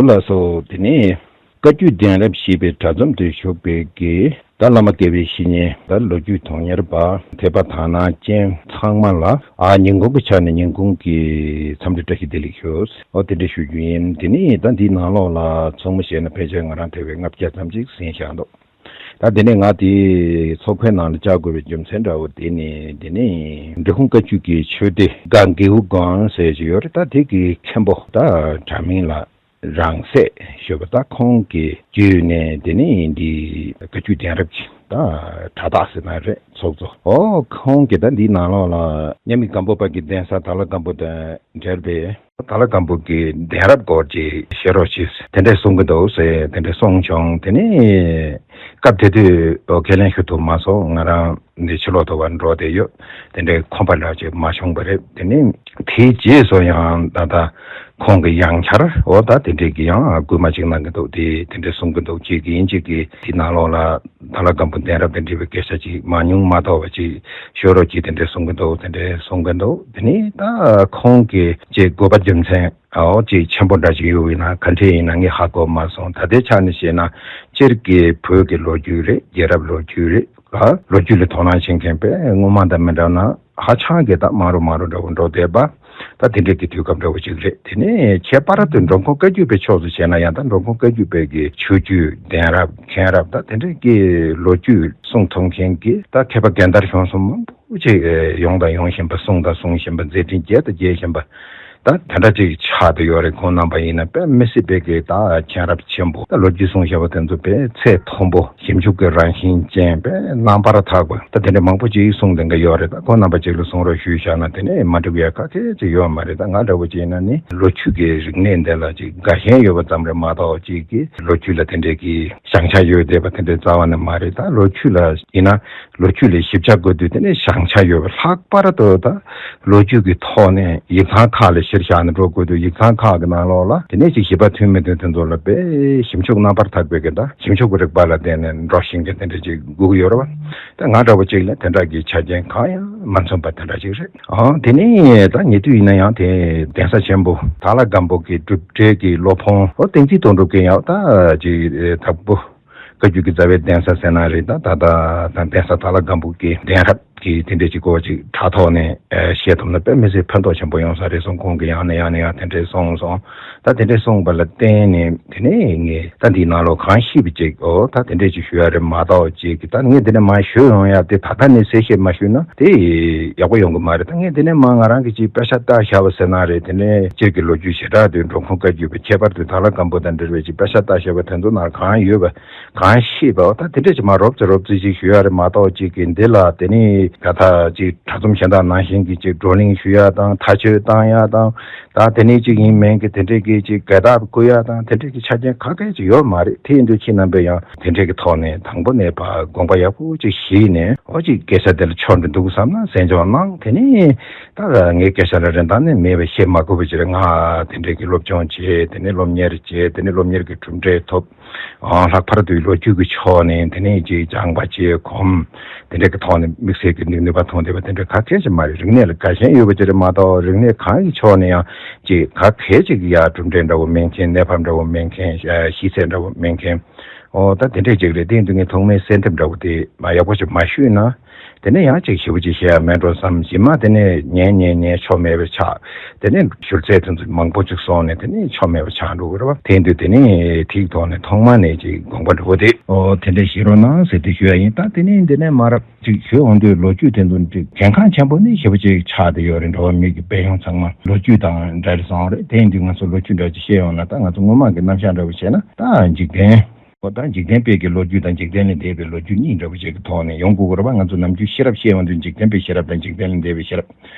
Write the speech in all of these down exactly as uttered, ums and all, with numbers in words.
ལགས་སོ། དེ་ནས་བཀའ་བརྒྱུད་གདན་རབས་ཞེས་པའི་གྲྭ་ཚོམས་དུ་བཞུགས་པའི་གི་ད་བླ་མ་དགེ་བའི་བཤེས་གཉེན། ད་ལོ་རྒྱུས་དོན་གཉེར་པ། ཐེག་པ་དག་སྣང་ཅན་ཚང་མ་ལ་ཨ་ཉིན་གུང་གི་ཆ་ནས་ཉིན་གུང་གི་འཚམས་འདྲི་བཀྲ་ཤིས་བདེ་ལེགས་ཞུ། ཨོ་དེ་འདྲ་ཞུ་རྒྱུ་ཡིན། དེ་ནས་ད་འདིའི་ནང་ལོགས་ལ་ཚང་མ་བཤད་ན་ཕལ་ཆེར་ང་རང་ཐེ་བའི་ལྔ་བརྒྱ་ཙམ་ཅིག་ཟིན་བཞག་འདུག་ད་དེ་ནས་ང་དེའི་ཚོགས་པའི་ནང་ལ་བཅར་དགོས་པའི་རྒྱུ་མཚན་འདྲ་བོ་དེ་ནི། དེ་ནི་འབྲི་གུང་བཀའ་བརྒྱུད་ཀྱི་ཆོས་སྡེ་སྒ་མགེའུ་སྒང་ཟེར་ཞིག་ཡོད་རེད། ད་དེ་གི་མཁན་པོ་ད་དྲ་མིང་ལ་རང་སྲས་ཞུ་བ། ད་ཁོང་གི་བརྒྱུད་ནས་དེ་ནི་འདི་བཀའ་བརྒྱུད་གདན་རབས་ཀྱི་ད་གྲྭ་བདག་ཟེར་ན་རེད། ཚོགས་གཙོ། ཨོ་ཁོང་གི་ད་འདིའི་ནང་ལོགས་ལ་མཉམ་མེད་སྒམ་པོ་པ་གི་གདན་ས་དྭགས་ལྷ་སྒམ་པོ་དང་འབྲེལ་བའི་དྭགས་ལྷ་སྒམ་པོ་གི་གདན་རབས་སྐོར་གྱི་བཤད་རོགས་གྱིས་དེ་འདྲས་གསུང་གི་འདུག་ཟེར། དེ་འདྲས་གསུངས་བྱུང་། དེ་ནས་སྐབས་དེ་དུས་ཨོ་ཁས་ལེན་ཞུ་ཐུབ་མ་སོང་། ང་རང་འདི་ཕྱི་ལོགས་ཐོག་བར་འགྲོ་བསྡད་ཡོད། དེ་འདྲས་ཁོམ་པ་འདྲ་ཅིག་མ་བྱུང་བ་རེད། དེ་ནས་དེའི་རྗེས་སུ་ཡང་ད་ལྟ་ཁོང་གི་ཡང་བསྐྱར་ཨོ་ད་དེ་འདྲས་ཀྱི་ཡང་སྐུལ་མ་ཅིག་གནང་གི་འདུག་དེ་དེ་འདྲས་གསུང་གི་འདུག་གཅིག་གིས་གཅིག་གིས་དེ་ནང་ལོགས་ལ་དྭགས་ལྷ་སྒམ་པོ་གདན་རབས་དང་འབྲེལ་བའི་སྐད་ཆ་ཅིག་མང་ཉུང་མ་གཏོགས་པ་ཅིག་ཤོད་རོགས་གྱིས་དེ་འདྲས་གསུང་གི་འདུག་དེ་འདྲས་གསུང་གི་འདུག་དེ་ནི་ད་ཁོང་གི་ཅིག་དགོས་པ་རྒྱུ་མཚན་ཨོ་ཅིག་ཆེན་པོ་འདྲ་ཅིག་ཡོད་ཡིན་ན་ག་འདྲས་ཡིན་ན་ངས་ཧ་གོ་མ་སོང་། ད་ལྟའི་ཆ་ནས་བཤད་ན་སྤྱིར་གྱི་བོད་ཀྱི་ལོ་རྒྱུས་རེད། རྒྱལ་རབས་ལོ་རྒྱུས་རེད། ཨ་ལོ་རྒྱུས་ལ་དོ་སྣང་བྱེད་མཁན་པས་སྔོན་མ་དང་མི་འདྲ་ན་ཧ་ཅང་གི་ད་མང་རུ་མང་རུ་འགྲོ་འགྲོ་བསྡད་པ། ད་དེ་འདྲས་ཀྱི་དུས་སྐབས་འདྲ་བོ་ཅིག་རེད། དེ་ནས་ཁྱད་པར་དུ་འབྲོམ་ཁོང་བཀའ་བརྒྱུད་པའི་ཕྱོགས་སུ་བྱས་ན་ཡང་ད་འབྲོམ་ཁོང་བཀའ་བརྒྱུད་པའི་གི་ཆོས་བརྒྱུད་གདན་རབས་མཁན་རབས་ད་དེ་འདྲས་ཀྱི་ལོ་རྒྱུས་གསུང་ཐུབ་མཁན་གྱི་ད་མཁས་པ་རྒན་དར་གཞོན་གསུམ་མང་པོ་ཅིག་ཡོང་དང་ཡོང་བཞིན་པ། གསུང་དང་གསུང་བཞིན་པ། མཛད་འཕྲིན་རྒྱས་དང་རྒྱས་བཞིན་པ་ད་དེ་འདྲ་ཅིག་ཆགས་བསྡད་ཡོད་རེད། ཁོང་རྣམ་པ་ཡིན་ན་དཔེ་མི་སྲིད་པའི་གི་ད་མཁྱེན་རབ་ཆེན་པོ། ད་ལོ་རྒྱུས་གསུང་བཞིན་པ་དེ་ཚོ་དཔེ་ཚད་མཐོན་པོ། ཞིབ་འཇུག་གི་རང་བཞིན་ཅན། དཔེ་རྣམ་པར་དག་པ། ད་དེ་འདྲ་མང་པོ་ཅིག་གསུངས་བསྡད་ཀྱི་ཡོད་རེད། ད་ཁོང་རྣམ་པ་ཅིག་ལ་གསུང་རོགས་ཞུས་བཞག་ན་དེ་ནས་མ་འགྲིག་ཡ་ག་གེ་ཅིག་ཡོད་མ་རེད། ད་ང་འདྲ་བོ་ཅིག་ཡིན་ན་ནི་ལོ་རྒྱུས་ཀྱི་རིག་གནས་འདི་ལ་ཅིག་དགའ་ཞེན་ཡོད་པ་ཙམ་རེད་མ་གཏོགས་ཅིག་གི་ལོ་རྒྱུས་ལ་དེ་འདྲའི་གི་བཞེངས་ཆ་ཡོད་བསྡད་པ་དེ་འདྲའི་རྩ་བ་ནས་མ་རེད། ད་ལོ་རྒྱུས་ལ་ཡིན་ན་ལོ་རྒྱུས་ལ་ཞིབ་ཆ་དགོས་དུས་དེ་ནས་བཞེངས་ཆ་ཡོད་པ། ལྷག་པར་དུ་ད་ལོ་རྒྱུས་ཀྱི་ཐོག་ནས་ཡིག་ཚང་ཁག་ལ་གཞིར་བཞག་ནས་འགྲོ་དགོས་དུས། ཡིག་ཚང་ཁག་གི་ནང་ལོགས་ལ་དེ་ནས་ཅིག་ཞིབ་པ་ཐོན་མི་ཐོན་དེ་ཚོ་ལ་དཔེ་ཞིབ་འཇུག་རྣམ་པར་དག་པའི་གི་ད་ཞིབ་འཇུག་གི་རིག་པ་ལ་བརྟེན་ནས་འགྲོ་བཞིན་གྱི་དེ་འདྲ་ཅིག་སྒུག་གི་ཡོད་རེད་བ། ད་ང་འདྲ་བོ་ཅིག་ལ་དེ་འདྲ་གི་ཆ་རྐྱེན་གང་ཡང་མ་འཛོམས་པ་དེ་འདྲ་ཅིག་རེད། ཨང་དེ་ནས་ད་ཉེ་དུས་ཡིན་ན་ཡང་དེ་གདན་ས་ཆེན་པོ་དྭགས་ལྷ་སྒམ་པོ་གི་སྒྲུབ་གྲྭའི་གི་སློབ་དཔོན་ཨོ་བསྟན་འཛིན་དོན་གྲུབ་ཀྱིས་ཡང་ད་ཅིག་དྭགས་པོ་བཀའ་བརྒྱུད་ཀྱི་རྩ་བའི་གདན་ས་ཟེར་ན་རེད། ད་ད་ད་ད་གདན་ས་དྭགས་ལྷ་སྒམ་པོ་གི་གདན་རབས་ཀྱི་དེ་འདྲས་ཅིག་གོ་ཅིག་དྲ་ཐོག་ནས་ཨ་བཤད་ཐུབ་ན་དཔེ་མི་སྲིད་ཕན་ཐོགས་ཆེན་པོ་ཡོང་ས་རེད་གསུངས། ཁོང་གིས་ཡང་ནས་ཡང་ནས་ཡང་དེ་འདྲས་གསུངས་སོང་། ད་དེ་འདྲས་གསུངས་པ་ལ་བརྟེན་ནས་དེ་ནས་ངས་ད་འདིའི་ནང་ལོགས་གང་ཤེས་པ་ཅིག་ཨོ་ད་དེ་འདྲས་ཅིག་ཞུ་ཡ་རེད་མ་གཏོགས་ཅིག་གི་ད་ངས་དེ་ནས་མར་ཞུ་ཡོང་ཡ་དེ་ད་ལྟ་ནས་གསལ་བཤད་མ་ཞུས་ན་དེ་ཡག་པོ་ཡོང་གི་མ་རེད། ད་ངས་དེ་ནས་མར་ང་རང་གིས་ཅིག་དཔེ་ཆ་ལྟ་བཞག་པ་ཟེར་ན་རེད། དེ་ནས་སྤྱིར་གྱི་ལོ་རྒྱུས་ཞེ་དྲག་དུ་འབྲོམ་ཁོང་བཀའ་བརྒྱུད་པའི་ཁྱད་པར་དུ་དྭགས་ལྷ་སྒམ་པོ་དང་འབྲེལ་བའི་ཅིག་དཔེ་ཆ་ལྟ་བཞག་པ་དེ་ཚོ་ནང་གང་ཡོད་པ། གང་ཤེས་པ་ད་དེ་འདྲས་ཅིག་མར་རོབ་ཙམ་རོབ་ཙམ་ཅིག་ཞུ་ཡ་རེད་མ་གཏོགས་ཅིག་གི་འདི་ལ་དེ་ནི་ད་ལྟ་ཅིག་དྲ་ཚོམས་གཞན་དག་ནང་བཞིན་གྱི་ཅིག་བགྲོ་གླེང་ཞུ་ཡ་དང་ཐག་གཅོད་བཏང་ཡ་དང་ད་དེ་ནས་ཅིག་ཡིན་མིན་གྱི་དེ་འདྲས་ཀྱི་ཅིག་གད་བརྡ་བསྐུར་ཡ་དང་དེ་འདྲས་ཀྱི་ཆ་རྐྱེན་ག་གེ་ཅིག་ཡོད་མ་རེད། དེ་ཡིན་དུས་ཁྱེད་རྣམ་པས་ཡང་དེ་འདྲས་ཀྱི་ཐོག་ནས་དང་པོ་ནས་ཕར་དགོངས་པ་ཡག་པོ་ཅིག་བཞེས་ནས་ཨོ་ཅིག་སྐད་ཆ་དེ་ལ་ཆོག་འགྲོ་འདུག་བསམ་ན་གསན་སྦྱོང་གནང་། དེ་ནས་ད་ངའི་སྐད་ཆ་ལ་རིན་ཐང་ནི་མེད་པ་བཤད་མ་དགོས་པ་ཅིག་རེད། ང་དེ་འདྲས་ཀྱི་སློབ་སྦྱོང་བྱས། དེ་ནས་སློབ་གཉེར་བྱས། དེ་ནས་སློབ་གཉེར་གྱི་གྲུབ་འབྲས་ཐོབ། ཨང་ལྷག་པར་དུ་ལོ་རྒྱུས་ཀྱི་ཕྱོགས་ནས་དེ་ནས་ཅིག་སྦྱངས་པ་བྱས་གོམས། དེ་འདྲ་གི་ཐོག་ནས་དམིགས་བསལ་གྱི་ནུས་ནུས་པ་ཐོན་བསྡད་པ་དེ་འདྲ་ག་གལ་ཆེ་མ་རེད། རིག་གནས་ལ་དགའ་ཞེན་ཡོད་པ་ཅིག་རེད་མ་གཏོགས་རིག་གནས་གང་གི་ཕྱོགས་ནས་ཡང་ཅིག་ག་གལ་ཅིག་ཡ་གྲུབ་འབྲས་འདྲ་བོ་མེད་མཁན། གནས་བབ་འདྲ་བོ་མེད་མཁན། ཤེས་ཚད་འདྲ་བོ་མེད་མཁན། ཨོ་ད་དེ་འདྲས་ཅིག་རེད། དེ་ཡིན་དུས་ངས་ཐོག་མའི་གསལ་འདེབས་འདྲ་བོ་དེ་མ་ཡག་པོ་ཅིག་མ་ཞུས་ན། དེ་ནས་ཡང་ཅིག་ཞེ་པོ་ཅིག་བཤད་ཡ་མེད་འགྲོ་བསམ། གཞི་མ་དེ་ནས་ཉན་ཉན་ཉན་ཆོ་མེད་པའི་ཆགས། དེ་ནས་ཞུ་ཚད་དེ་ཚོ་མང་པོ་ཅིག་སོང་ནས་དེ་ནས་ཆོ་མེད་པའི་ཆགས་འགྲོ་གི་རེད་བ། དེ་དུས་དེ་ནས་དེའི་ཐོག་ནས་ཐོག་མ་ནས་ཅིག་དགོངས་པ་འགྲོ་དེ་ཨོ་དེ་འདྲ་བཞེས་རོགས་གནང་ཟེར་དེ་ཞུ་ཡ་ཡིན། ད་དེ་ནས་འདི་ནས་མར་ཅིག་ཞུ་འོང་དུས་ལོ་རྒྱུས་དེ་ཚོ་ཅིག་གལ་འགངས་ཆེན་པོ་ནི་ཞེ་པོ་ཅིག་ཆགས་བསྡད་ཡོད་རེད། འགྲོ་བ་མི་གི་དཔལ་ཡོན་ཚང་མ་ལོ་རྒྱུས་དང་འདྲ་རེད་བསམ་རེད། དེ་ཡིན་དུས་ང་ཚོ་ལོ་རྒྱུས་འདྲ་ཅིག་བཤད་ཡོང་ན་ད་ང་ཚོ་སྔོན་མ་གི་རྣམ་གཞག་འདྲ་བོ་བྱས་ན་ད་འཇིག་རྟེན། ཨོ་ད་འཇིག་རྟེན་པའི་གི་ལོ་རྒྱུས་དང་འཇིག་རྟེན་ལས་འདས་པའི་ལོ་རྒྱུས་གཉིས་འདྲ་བོ་ཅིག་གི་ཐོག་ནས་ཡོང་དགོས་ཀྱི་རེད་པ། ང་ཚོ་ནམ་རྒྱུན་ཤེས་རབ་བཤད་ཡོང་དུས་འཇིག་རྟེན་པའི་ཤེས་རབ་དང་འཇིག་རྟེན་ལས་འདས་པའི་ཤེས་རབ་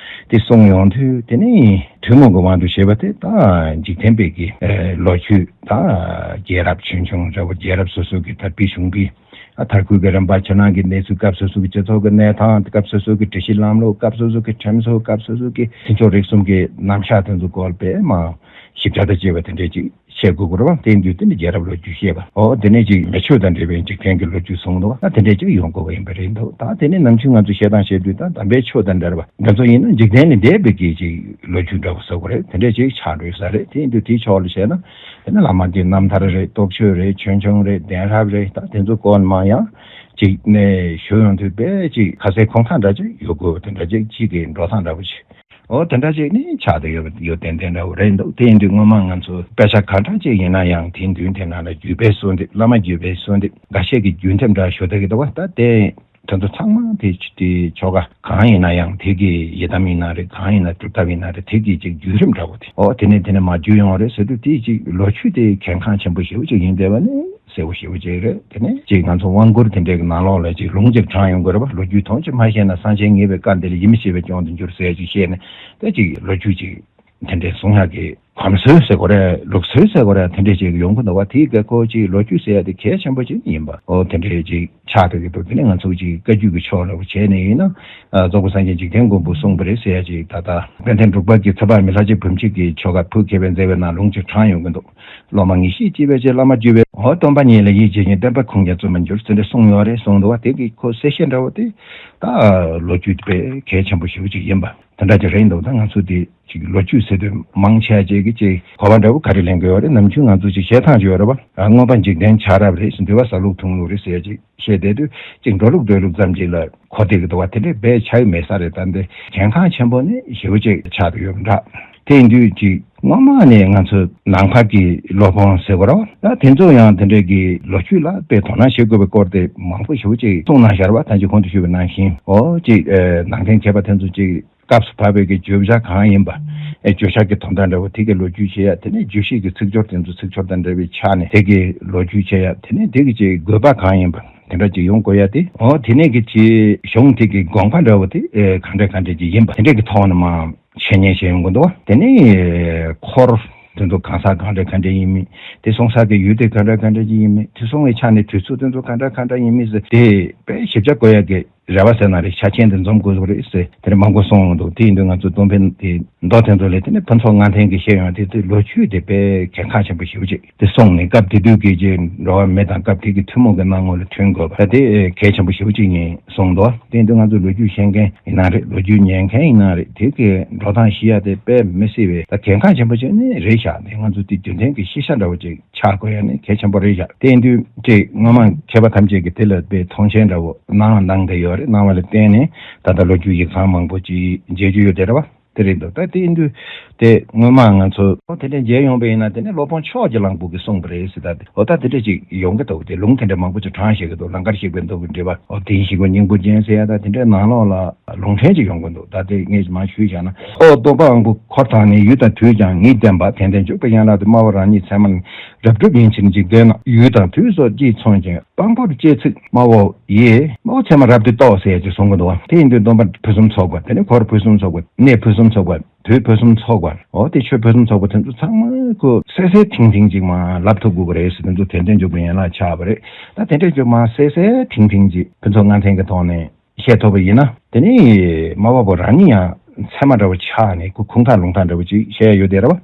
དེ་གསུངས་ཡོང་དུས། དེ་ནི་ཐུན་མོང་གི་དབང་དུ་བྱས་པ་དེ་ད་འཇིག་རྟེན་པའི་གི་ལོ་རྒྱུས། ད་རྒྱལ་རབས་ཆུང་ཆུང་འདྲ་བོ། རྒྱལ་རབས་སོ་སོ་གི་དར་འཕེལ་བྱུང་བའི་ཨ་དར་རྒུད་ཀྱི་རིམ་པ། ཕྱི་ནང་གི་གནས་ཚུལ། སྐབས་སོ་སོ་གི་སྤྱི་ཚོགས་ཀྱི་གནས་སྟངས། སྐབས་སོ་སོ་གི་སྒྲིག་གཞི་ལམ་ལུགས། སྐབས་སོ་སོ་གི་ཁྲིམས་སྲོལ། སྐབས་སོ་སོ་གི་མཐུན་ཕྱོགས་རིག་གསུམ་གྱི་རྣམ་གཞག་དེ་ཚོ་སྐོར་དཔེ་མང་། ཞིབ་ཆ་དང་བཅས་པ་དེ་འདྲས་ཅིག་བཤད་དགོས་ཀྱི་རེད་བ། དེ་ཡིན་དུས་དེ་ནི་རྒྱལ་རབས་ལོ་རྒྱུས་བཤད་པ། ཨོ་དེ་ནས་ཅིག་མེ་མཆོད་དང་འབྲེལ་བའི་འཇིག་རྟེན་གྱི་ལོ་རྒྱུས་གསུངས་འདུག་ད་དེ་འདྲས་ཅིག་ཡོང་དགོས་པ་ཡིན་པ་རེད་འདུག་ད་དེ་ནས་ནམ་རྒྱུན་ང་ཚོ་བཤད་སྟངས་བཤད་དུས་ད་དམ་པའི་ཆོས་དང་འབྲེལ་བ་འདི་ཚོ་ཡིན་ན་འཇིག་རྟེན་ནས་འདས་པའི་གི་ཅིག་ལོ་རྒྱུས་འདྲ་བོ་ཟེར་དགོས་རེད། དེ་འདྲས་ཅིག་ཆགས་འགྲོ་ས་རེད། དེ་ཡིན་དུས་དེའི་ཕྱོགས་ལ་བཤད་ན་དེ་ནི་བླ་མ་གི་རྣམ་ཐར་རེད། སྟོབས་ཆོས་རེད། ཆོས་འབྱུང་རེད། གདན་རབས་རེད། ད་དེ་ཚོ་སྐོར་མང་ཡང་ཅིག་ནས་ཞུ་ཡོང་དུས་དཔེ་ཅིག་ཁ་གསལ་ཁུངས་དག་འདྲ་ཅིག་ཡོད་དགོས་པ་དེ་འདྲ་ཅིག་ཅིག་གི་འགྲོ་སྟངས་འདྲ་བོ་ཅིག་ཨོ་དེ་འདྲ་ཅིག་ནི་ཆགས་བསྡད་ཡོད་ཡོད་ཏན་ཏན་འདྲ་བོ་རེད་འདུག་དེ་ཡིན་དུས་སྔོན་མ་ང་ཚོ་དཔེ་ཆ་ག་འདྲ་ཅིག་ཡིན་ན་ཡང་དེའི་མདུན་དེ་ནང་ལ་བརྒྱུད་པའི་གསོལ་འདེབས། བླ་མ་བརྒྱུད་པའི་གསོལ་འདེབས། འགའ་ཤས་ཀྱིས་བརྒྱུད་འདེབས་འདྲ་ཞུ་བསྡད་ཀྱི་འདུག་བ། ད་དེ་དེ་ཚོ་ཚང་མ་དེ་དེ་ཆོ་ག་གང་ཡིན་ན་ཡང་དེ་གི་ཡི་དམ་ཡིན་ན་རེད། གང་ཡིན་ན་སྒྲུབ་ཐབས་ཡིན་ན་རེད། དེ་གི་ཅིག་བརྒྱུད་རིམ་འདྲ་བོ་དེ་ཨོ་དེ་ནས་དེ་ནས་མར་བརྒྱུད་ཡོང་བ་རེད་ཟེར་དུས་དེ་ཅིག་ལོ་རྒྱུས་དེ་གལ་འགངས་ཆེན་པོ་ཞེ་པོ་ཅིག་ཡིན་བསྡད་པ་ནི་གསལ་པོ་ཞེ་པོ་ཅིག་རེད། དེ་ནས་ཅིག་ང་ཚོ་དབང་བསྐུར་དེ་འདྲའི་གི་ནང་ལོགས་ལ་ཅིག་ལུང་ཅིག་དྲངས་ཡོང་དགོས་རེད་བ། ལོ་རྒྱུས་དོན་ཅིག་མ་ཤེས་ན་སངས་རྒྱས་ངེས་པའི་བཀའ་འདི་ལ་ཡིད་མི་ཆེས་པའི་སྐྱོན་དུ་འགྱུར་ཟེར་ཅིག་བཤད་ནས་དེ་ཅིག་ལོ་རྒྱུས་ཅིག་དེ་འདྲའི་གསུང་ཡག་གི་གོམས་སྲོལ་ཟེར་དགོས་རེད། ལུགས་སྲོལ་ཟེར་དགོས་རེད། དེ་འདྲའི་ཅིག་ཡོང་གི་འདུག་བ། དེའི་དགོས་མཁོ་ཅིག་ལོ་རྒྱུས་ཟེར་ཡག་དེ་གལ་ཆེན་པོ་ཅིག་ཡིན་པ་ཨོ་དེ་འདྲའི་ཅིག་ཆགས་བསྡད་ཀྱི་འདུག་དེ་ནས་ང་ཚོ་ཅིག་བཀའ་བརྒྱུད་ཀྱི་ཕྱོགས་ལ་བྱས་ནས་ཡིན་ན། ཨ་རྫོགས་པའི་སངས་རྒྱས་འཇིག་རྟེན་མགོན་པོ་གསུངས་པ་རེད་ཟེར་ཡ་ཅིག་ད་ལྟ་དཔལ་ལྡན་འབྲུག་པ་གི་ཚེ་དཔག་མེད་ལྷ་རྗེ་བུམ་ཆེན་གྱི་ཆོ་ག་བོད་མཁས་པའི་མཛད་པའི་ནང་ལུང་ཅིག་དྲངས་ཡོང་གི་འདུག་སློབ་མ་ངེས་ཤེས་སྐྱེས་པའི་ཚེ་བླ་མ་བརྒྱུད་པའི། འོ་སྟོན་པ་ཉིད་ལ་ཡིད་ཆེས་ཤིང་། བསྟན་པ་ཁུངས་ཀྱང་བཙུན་མར་འགྱུར་ཟེར་འདྲ་གསུངས་ཡོད་རེད་གསུངས་འདུག་བ། དེ་གི་ཁོ་གསལ་བཤད་འདྲ་བོ་དེ་ད་ལོ་རྒྱུས་དཔེ་གལ་ཆེན་པོ་ཞེ་པོ་ཅིག་ཡིན་པ་དེ་འདྲ་ཅིག་རེད་འདུག་ད་ང་ཚོ་དེ་ཅིག་ལོ་རྒྱུས་ཟེར་དུས་མང་ཆེ་ཅིག་གི་ཅིག་གོ་བ་འདྲ་བོ་ག་རེ་ལེན་གི་ཡོད་རེད། ནམ་རྒྱུན་ང་ཚོ་ཅིག་བཤད་སྟངས་ཅིག་ཡོད་རེད་བ། ཨ་མངོན་པ་འཇིག་རྟེན་ཆགས་རབས་རེད། འདུལ་བ་གཟའ་ལུག་ཐུང་ལུག་རེད་ཟེར་ཅིག་བཤད་བསྡད་དུས་ཅིག་འགྲོ་ལུགས་སྡོད་ལུགས་ཙམ་ཅིག་ལ་གོ་བསྡད་ཀྱི་འདུག་བ། དེ་འདྲའི་རྦད་ཆགས་ཀྱི་མེད་ས་རེད། ད་འདི་གལ་འགངས་ཆེན་པོ་ནི་ཞེ་པོ་ཅིག་ཆགས་ཀྱི་ཡོད་པ་འདྲ། དེ་ཡིན་དུས་ཅིག་སྔོན་མ་ནས་ང་ཚོ་ནང་པ་གི་སློབ་དཔོན་ཟེར་དགོས་རེད་བ། ད་དེ་ཚོ་ཡང་དེ་འདྲའི་གི་ལོ་རྒྱུས་ལ་དཔེ་དོ་སྣང་བྱེད་དགོས་པའི་སྐོར་དེ་མང་པོ་ཞེ་པོ་ཅིག་གསུངས་གནང་བཞག་རེད་བ། ད་ཅིག་གོང་དུ་ཞུས་པ་ནང་བཞིན་ཨོ་ཅིག་ཨེ་ནང་བསྟན་མཁས་པ་དེ་ཚོ་ཅིག་སྐབས་སུ་བབས་པའི་གི་བརྗོད་བྱ་གང་ཡིན་པ། ཨེ་བརྗོད་བྱ་གི་དོན་དག་འདྲ་བོ་དེ་གི་ལོ་རྒྱུས་བཤད་ཡ། དེ་ནས་བརྗོད་བྱེད་ཀྱི་ཚིག་སྦྱོར་དེ་ཚོ་ཚིག་སྦྱོར་དང་འབྲེལ་བའི་ཆ་ནས་དེ་གི་ལོ་རྒྱུས་བཤད་ཡ། དེ་ནས་དེ་གི་ཅིག་དགོས་པ་གང་ཡིན་པ་དེ་འདྲ་ཅིག་ཡོང་དགོས་ཡ་དེ། ཨོ་དེ་ནས་གི་ཅིག་གཞུང་དེ་གི་དགོངས་པ་འདྲ་བོ་དེ་ཨེ་གང་འདྲ་གང་འདྲ་ཅིག་ཡིན་པ་དེ་འདྲ་གི་ཐོག་ནས་མར་འཆད་ཉན་བྱེད་ཡོང་གི་འདུག་དེ་ནས་འཁོར་དེ་ཚོ་གང་ཟག་གང་འདྲ་གང་འདྲ་ཡིན་མིན། དེ་གསུང་ས་གི་ཡུལ་དེ་གང་འདྲ་གང་འདྲ་ཅིག་ཡིན་མིན། དེ་གསུང་བའི་ཆ་ནས་དུས་ཚོད་དེ་ཚོ་གང་འདྲ་གང་འདྲ་ཡིན་མིན་ཟེར་དེ་དཔེ་ཞིབ་ཆ་དགོས་ཡ་གི་རེ་བ་ཟེར་ན་རེད། ཆ་རྐྱེན་དེ་འཛོམས་དགོས་ཀྱི་རེད་ཟེར་དེ་འདྲ་མང་པོ་གསུངས་ཡོང་འདུག་དེ་ཡིན་དུས་ང་ཚོ་སྟོང་ཕན་དེ་མདོ་དེ་ཚོ་ལས་དེ་ནས་ཕུན་ཚོགས་ལྔ་ལྡན་གྱི་བཤད་ཡོང་དེ་དེ་ལོ་རྒྱུས་དེ་དཔེ་གལ་འགངས་ཆེན་པོ་ཞེ་པོ་ཅིག་དེ་གསུངས་ནས་སྐབས་དེ་དུས་ཀྱི་ཅིག་འགྲོ་བ་མི་དང་སྐབས་དེ་གི་ཐུན་མོང་གི་སྣང་ངོ་ལ་མཐུན་དགོས་པ་དེ་གལ་ཆེན་པོ་ཞེ་པོ་ཅིག་ཡིན་གསུངས་འདུག་དེ་ཡིན་དུས་ང་ཚོ་ལོ་རྒྱུས་ཤེས་མཁན་ཡིན་ན་རེད། ལོ་རྒྱུས་ཉན་མཁན་ཡིན་ན་རེད། དེ་གི་འགྲོ་སྟངས་ཤེས་ཡ་དེ་དཔེ་མི་སྲིད་པའི་ད་གལ་འགངས་ཆེན་པོ་ཅིག་ནི་རེད་ཤག་དེ་ང་ཚོ་དེ་རྒྱུན་ལྡན་གྱི་ཤེས་བྱ་འདྲ་བོ་ཅིག་ཆགས་དགོས་ཡ་ནི་གལ་ཆེན་པོ་རེད་ཤག་དེ་ཡིན་དུས་ཅིག་སྔོན་མ་མཁས་པ་ཐམས་ཅད་ཀྱིས་དེ་ལ་དཔེ་མཐོང་ཆེན་འདྲ་བོ་གནང་བ་གནང་བསྡད་ཡོད་རེད། གནང་བ་ལ་བརྟེན་ནས་ད་ལྟ་ལོ་རྒྱུས་ཡིག་ཚང་མང་པོ་ཅིག་མཇལ་རྒྱུ་ཡོད་དེ་རེད་བ། དེ་རེད་འདུག་ད་དེ་ཡིན་དུས་དེ་སྔོན་མ་ང་ཚོ་ཨོ་དེ་འདྲ་མཇལ་ཡོང་པ་ཡིན་ན་དེ་ནས་སློབ་དཔོན་ཕྱོགས་ཀྱི་གླང་པོ་གིས་གསུངས་པ་རེད་ཟེར། ད་དེ་ཨོ་ད་དེ་འདྲ་ཅིག་ཡོང་གི་འདུག་དེ་ལུང་དེ་འདྲ་མང་པོ་ཅིག་དྲངས་བཞག་གི་འདུག་ལང་ཀར་གཤེགས་པའི་མདོ་གི་འགྲེལ་པ་ཨོ་དེའི་ཞིག་པ་སྙིང་པོ་ཅན་ཟེར་ཡ་ད་དེ་འདྲའི་ནང་ལོགས་ལ་ལུང་ཕྲན་ཅིག་ཡོང་གི་འདུག་ད་དེ་ངས་མར་ཞུས་བཞག་ན། ཨོ་སྟོན་པ་དབང་པོ་འཁོར་དང་ནི། ཡུལ་དང་དུས་ཀྱང་ཉིད་ལྡན་པ། དད་ལྡན་འཇུག་པའི་ཡན་ལག་ཏུ། སྨྲ་བ་རང་ཉིད་ཚད་མར་རབ་སྒྲུབ་ཡིན་ཕྱིར་འཇིག་རྟེན་ན། ཡུལ་དང་དུས་སོགས་ཀྱིས་མཚོན་ཅིང་། དཔང་པོར་བཅས་ཚིག་སྨྲ་བོ་ཡིས། སྨྲ་བོ་ཚད་མར་རབ་ཏུ་རྟོགས་ཟེར་ཅིག་གསུང་གི་འདུག་དེ་ཡིན་དུས་སྟོན་པ་ཕུན་སུམ་ཚོགས་པ་དེ་ནི་འཁོར་ཕུན་སུམ་ཚོགས་པ་གནས་ཕུན་སུམ་ཚོགས་པ་དུས་ཕུན་སུམ་ཚོགས་པ་འོ་དེ་ཆོས་ཕུན་སུམ་ཚོགས་པ་དེ་ཚོ་ཚང་མ་ཁོ་གསལ་གསལ་ཐིང་ཐིང་ཅིག་མར་ལབ་ཐུབ་དགོས་ཀྱི་རེད་ཟེར། དེ་ཚོ་དད་ལྡན་འཇུག་པའི་ཡན་ལག་ཆགས་པ་རེད། ད་དེ་འདྲ་ཅིག་མར་གསལ་གསལ་ཐིང་ཐིང་ཅིག་ཕུན་ཚོགས་ལྔ་ལྡན་གྱི་ཐོག་ནས་བཤད་ཐུབ་པ་ཡིན་ན། དེ་ནི་སྨྲ་བ་པོ་རང་ཉིད་ཡང་ཚད་མ་འདྲ་བོ་ཆགས་ནས་ཁོ་ཁུངས་དག་ལུང་དག་འདྲ་བོ་ཅིག་བཤད་ཡ་ཡོད་དེ་རེད་བ།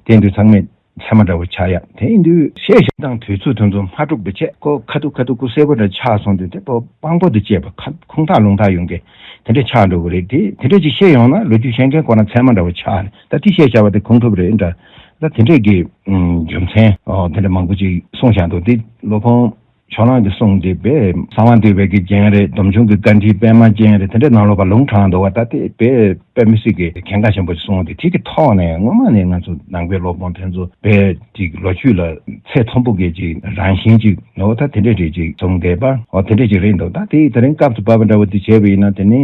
དེ་ཡིན་དུས་ཚང་མས་ཚད་མ་འདྲ་བོ་ཆགས་ཡ། དེ་ཡིན་དུས་བཤད་བཞག་དང་དུས་ཚོད་དེ་ཚོ་མ་འགྲུབ་པའི་ཆེད་ཁོ་ཁ་ཐུག་ཁ་ཐུག་ཁོ་གསལ་པོ་འདྲ་ཆགས་སོང་དུས་དེ་པོ་དཔང་པོ་དང་བཅས་པ་ཁ་ཁུངས་དག་ལུང་དག་ཡོང་གི་དེ་འདྲ་ཆགས་འགྲོ་གི་རེད། དེ་དེ་འདྲ་ཅིག་བཤད་ཡོང་ན་ལོ་རྒྱུས་བཤད་མཁན་ཁོ་རང་ཚད་མ་འདྲ་བོ་ཆགས་ནས་ད་དེ་བཤད་བཞག་པ་དེ་ཁུངས་ཐུབ་རེད་འདྲ། ད་དེ་འདྲས་ཀྱི་རྒྱུ་མཚན་དེ་འདྲ་མང་པོ་ཅིག་གསུངས་བཞག་འདུག་དེ་སློབ་དཔོན་ཕྱོགས་གླང་གི་གསུང་དེ་དཔེ་གསང་བ་འདུས་པའི་གི་རྒྱན་རེད། སྡོམ་ཆུང་གི་བཀའ་འདྲིའི་པད་མ་ཅན་རེད། དེ་འདྲའི་ནང་ལོགས་པ་ལུང་དྲངས་འདུག་བ། ད་དེ་དཔེ་དཔེ་མི་སྲིད་ཀྱི་གལ་འགངས་ཆེན་པོ་ཞིག་གསུངས་ཏེ་དེ་གི་ཐོག་ནས་སྔོན་མ་ནས་ང་ཚོ་ནང་པའི་སློབ་དཔོན་དེ་ཚོ་དཔེ་ཅིག་ལོ་རྒྱུས་ལ་ཚད་མཐོན་པོ་གི་ཅིག་རང་བཞིན་ཅིག་ནོ་ད་དེ་འདྲའི་རེད་ཅིག་གསུངས་བསྡད་པ་འོ་དེ་འདྲས་ཅིག་རེད་འདུག་ད་དེ་དེ་རིང་སྐབས་སུ་བབས་པ་འདྲ་བོ་དེ་བྱས་པ་ཡིན་ན་དེ་ནི་